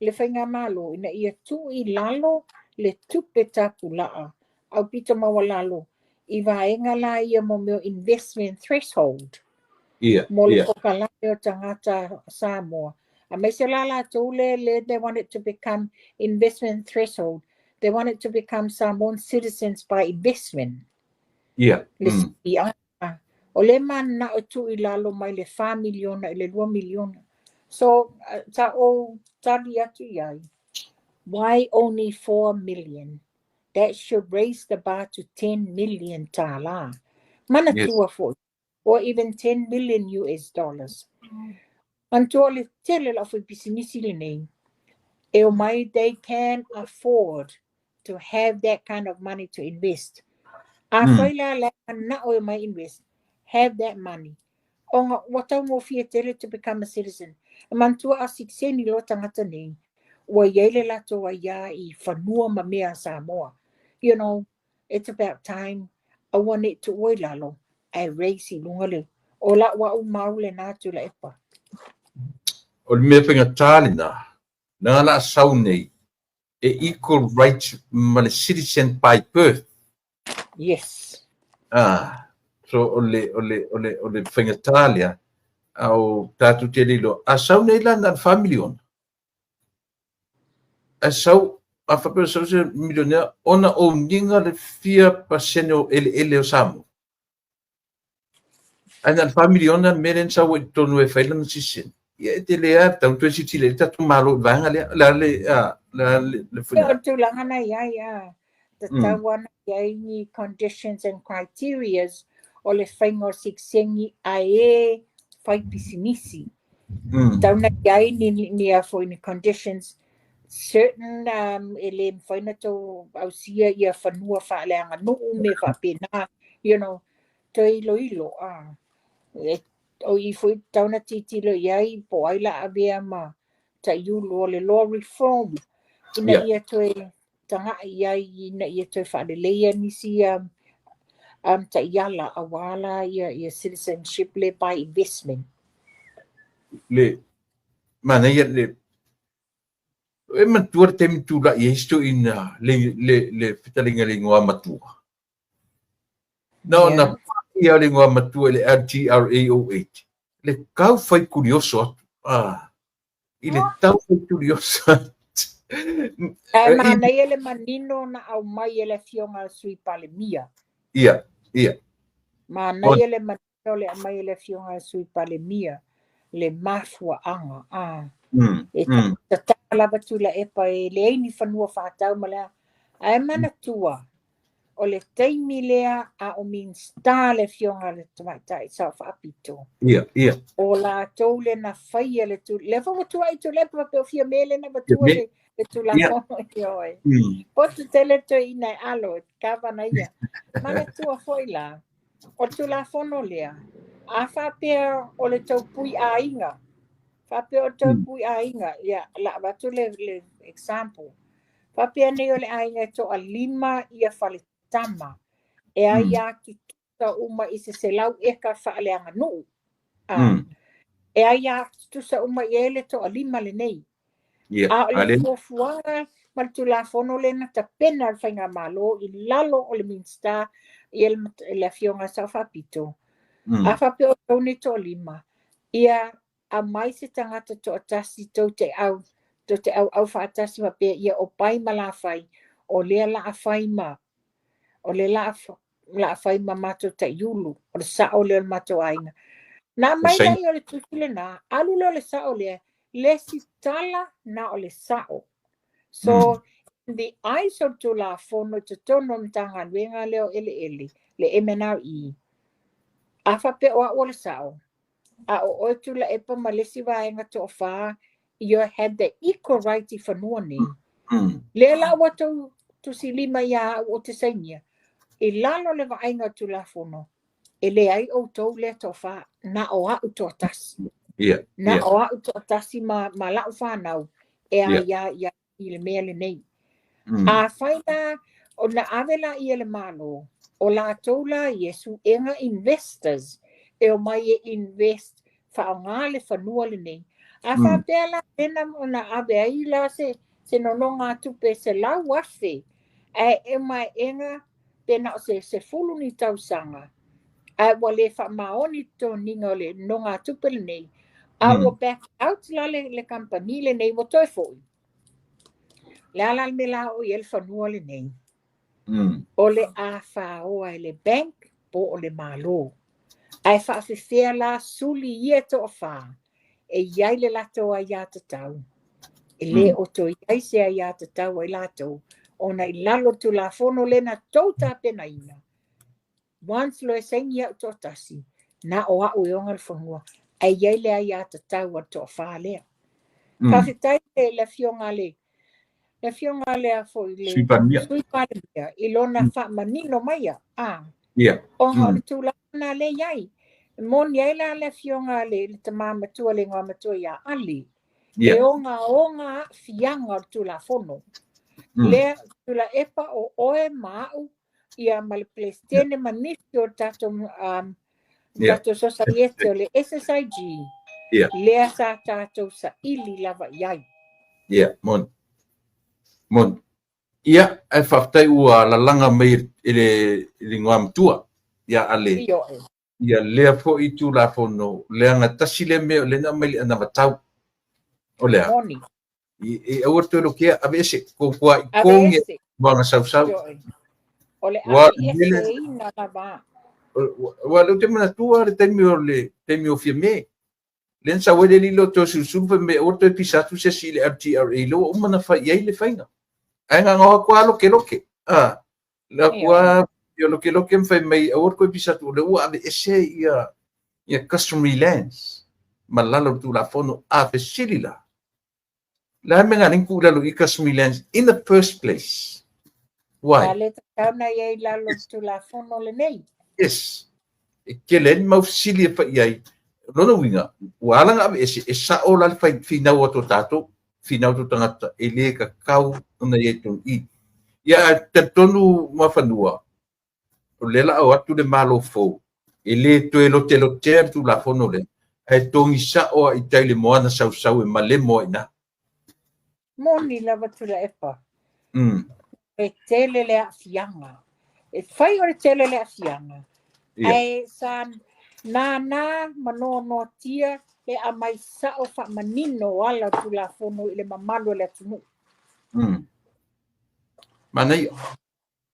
le faigamalo ina ia tuu i lalo le tupe tapulaa aupito maualalo i vaega la ia mo mea o investment threshold mo le kokalame o tagata Samoa. Aemaise la latou le le they want it to become investment threshold. They want it to become Samoan citizens by investment. Le CBI. O le mananao e tuu i lalo mai le 4 miliona i le 2 miliona. So, sa ou tali atu i ai, why only 4 million? That should raise the bar to 10 million tālā. Manatua foi, or even 10 million US dollars. Manatua o le tele o le aufaipisinisi lenei, e omai, they can afford to have that kind of money to invest. Afai la la e mananao e omai invest, have that money. Ona ua taugofie tele to become a citizen. E manatua a sitiseni loa tagata nei, ua i ai le latou aiā i fanua ma mea a Samoa. You know, it's about time, aua ne i tuua i lalo, ae raise i luga le, o lau au mau lena Tuilaepa. O le mea faigata lena, leaga la a sau nei e equal rights ma le citizen by birth. Yes. Ah, so o le, o le, o le, o le faigata lea, a o tatou te le iloa, a sau nei la na o le 4 miliona. Ae sau, a faapea o sau se milionea, ona ouniga le fia pasene o eleele o Samoa. Ae na o le 4 miliona le mea lea na sau ai i totonu e fai lana citizen. Ia e tele lava, tatau ona toe silasila i ai le tatou Malo i le vaega lea. O le a le, a, le a le, le Ia, o le tulaga na i ai, a, tatau lava ona i ai ni conditions and criterias o le faiga o sitiseni a e fai pisinisi. Tatau ona i ai ni, ni a foi ni conditions certain e le mafai ona tou ausia ia fanua faaleaganuu mea faapena, you know, toe iloilo, a. E, o i foi tatau ona tilotilo i ai po o ai la avea ma taiulu o le law reform ina ia toe taga'i i ai ina ia toe faaleleia nisi taiala aua la ia citizenship le by investment. Le manaia le e manatua le taimi tulai ai si toeaina le le le fetalaiga i le igoa matua. Na ona pai lava o le igoa matua i le LGRA08. Le tau fai kurioso atu. Ah, i le tau fai kurioso atu. Ae manaia le manino na aumai e le Afioga a le Sui Palemia. Ia, ia. Manaia le manino le aumai e le Afioga a le Sui Palemia le mafuaaga. Ah. E tatala lava Tuilaepa e leai ni fanua faatau ma le a. Ae manatua, o le taimi lea a o Minisita le Afioga a le Tamaitai Sao Faapito. Ia, ia. O latou le na faia le tu, lea foi ua tuuai Tuilaepa faapea o Fiame lea na avatua le Tulafono ioe. Poto tele toeaina e alo e kavana ia. Manatua foi la, o le Tulafono lea, a faapea o le tou pui aiga, faapea o le tou pui aiga, ia, la avatu le example. Faapea nei o le aiga e toalima ia faletama, e aia tutusa uma i se 100 eka faaleaganuu. E aia tutusa uma i ai le toalima lenei. A o le fuafuaga ma le Tulafono lea na tapena le Faigamalo i lalo o le Minisita ia le Afioga Sao Faapito. A faapea o tou nei toalima, ia aumai se tagata toatasi tou te au tou te auau faatasi faapea ia o Pai ma Lafai o lea la a fai ma o lea la a fai ma matou taiulu o le sao lea o le matou aiga. Na aumai lea o le tusi lena, alu lea o le sao lea, lesitala na o le sao. So, in the eyes o le Tulafono i totonu o le Matagaluega lea o Eleele, le MNRE, a faapea o au o le sao, a o oe Tuilaepa ma le isi vaega toafa, you have the equal right i fanua nei. Lea la ua tou tusilima ia au ou te sainia, i lalo o le vaaiga o le Tulafono, e leai outou lea toafa, na o au toatasi. Na o au toatasi ma lau fanau e aiā i ai i le mea lenei. Afai la ona ave laia e le Malo, o latou la ia e suega investors e omai e invest faaaoga le fanua lenei. A faapea la lena ona ave ai la se nonogatupe 100,000 ae e maeega pe na o se 10 ni tausaga, ae ua le faamaoni totogiina o le nonogatupe lenei, a ua back out la le kamupani lenei ua toe foi. Le a la le mea la o i ai le fanua lenei? O le afaoa e le bank po o le Malo. Ae faafefea la suli ia toafa e i ai le latou aiatatau. E le o toe i ai se aiatatau ai latou, ona i lalo o le Tulafono lena tou tapenaina. Once loa e saini au toatasi, na o au e ona le fanua, ae i ai le aiatatau a le toafa lea. Faafetai le afioga le le afioga lea foi le Sui Palemia. Sui Palemia i lona faamanino maia. Ona o le tulaga na le i ai. Moni ai la le afioga le tama matua le igoa matua ia Ali. E ogaoga aafiaga o le Tulafono. Lea Tuilaepa o oe ma au ia ma le Peresetene ma nisi o tatou tatou sosaiete o le SSIG. Lea sa tatou saili lava i ai. Ia, moni. Moni. Ia, ae faafetai ua lalaga mai e le igoa matua ia Ale. Ioe. Ia lea foi Tulafono, leaga tasi lea mea o lea na aumai le anavatau. O lea. Moni. E aua toe lokea, aveese, ko kua i konge Aveese. Moana sausau. Ioe. O le Ua aveeseina lava. Ua leo te manatua le taimi o le taimi o Fiame. Le na sau ai le lilo toe sulusulu fai mai aua toe pisa atu se isi i le LTRA lea ua uma ona fai i ai le faiga. Ae gagau atu lava lokeloke. La ua ia lokeloke ma fai mai aua toe pisa atu lea ua aveese ia customary lands ma lalo o le Tulafono. A fesili la, le a mea na tuu i lalo i customary lands in the first place? Why? A le tatau na i ai lalo o le Tulafono lenei. Yes. E tele ai le mau fesili e fai ai. Lona uiga, ua ala ona aveese, e sao la le fai finau atu o tatou, finau atu o tagata, e le tatau ona i ai tonu i. Ia, ae talitonu Muafanua, o lea la o atu le Malo fou, e le toe lotelotea le Tulafono lea, ae togi sao lava i tai le moana sausau e malemo ai i ina. Moni lava Tuilaepa. E tele le aafiaga. E fai o le tele le aafiaga. Ae sa nānā ma noanoatia le aumai sao faamanino o ala o Tulafono i le mamalu o le atunuu. Manaia.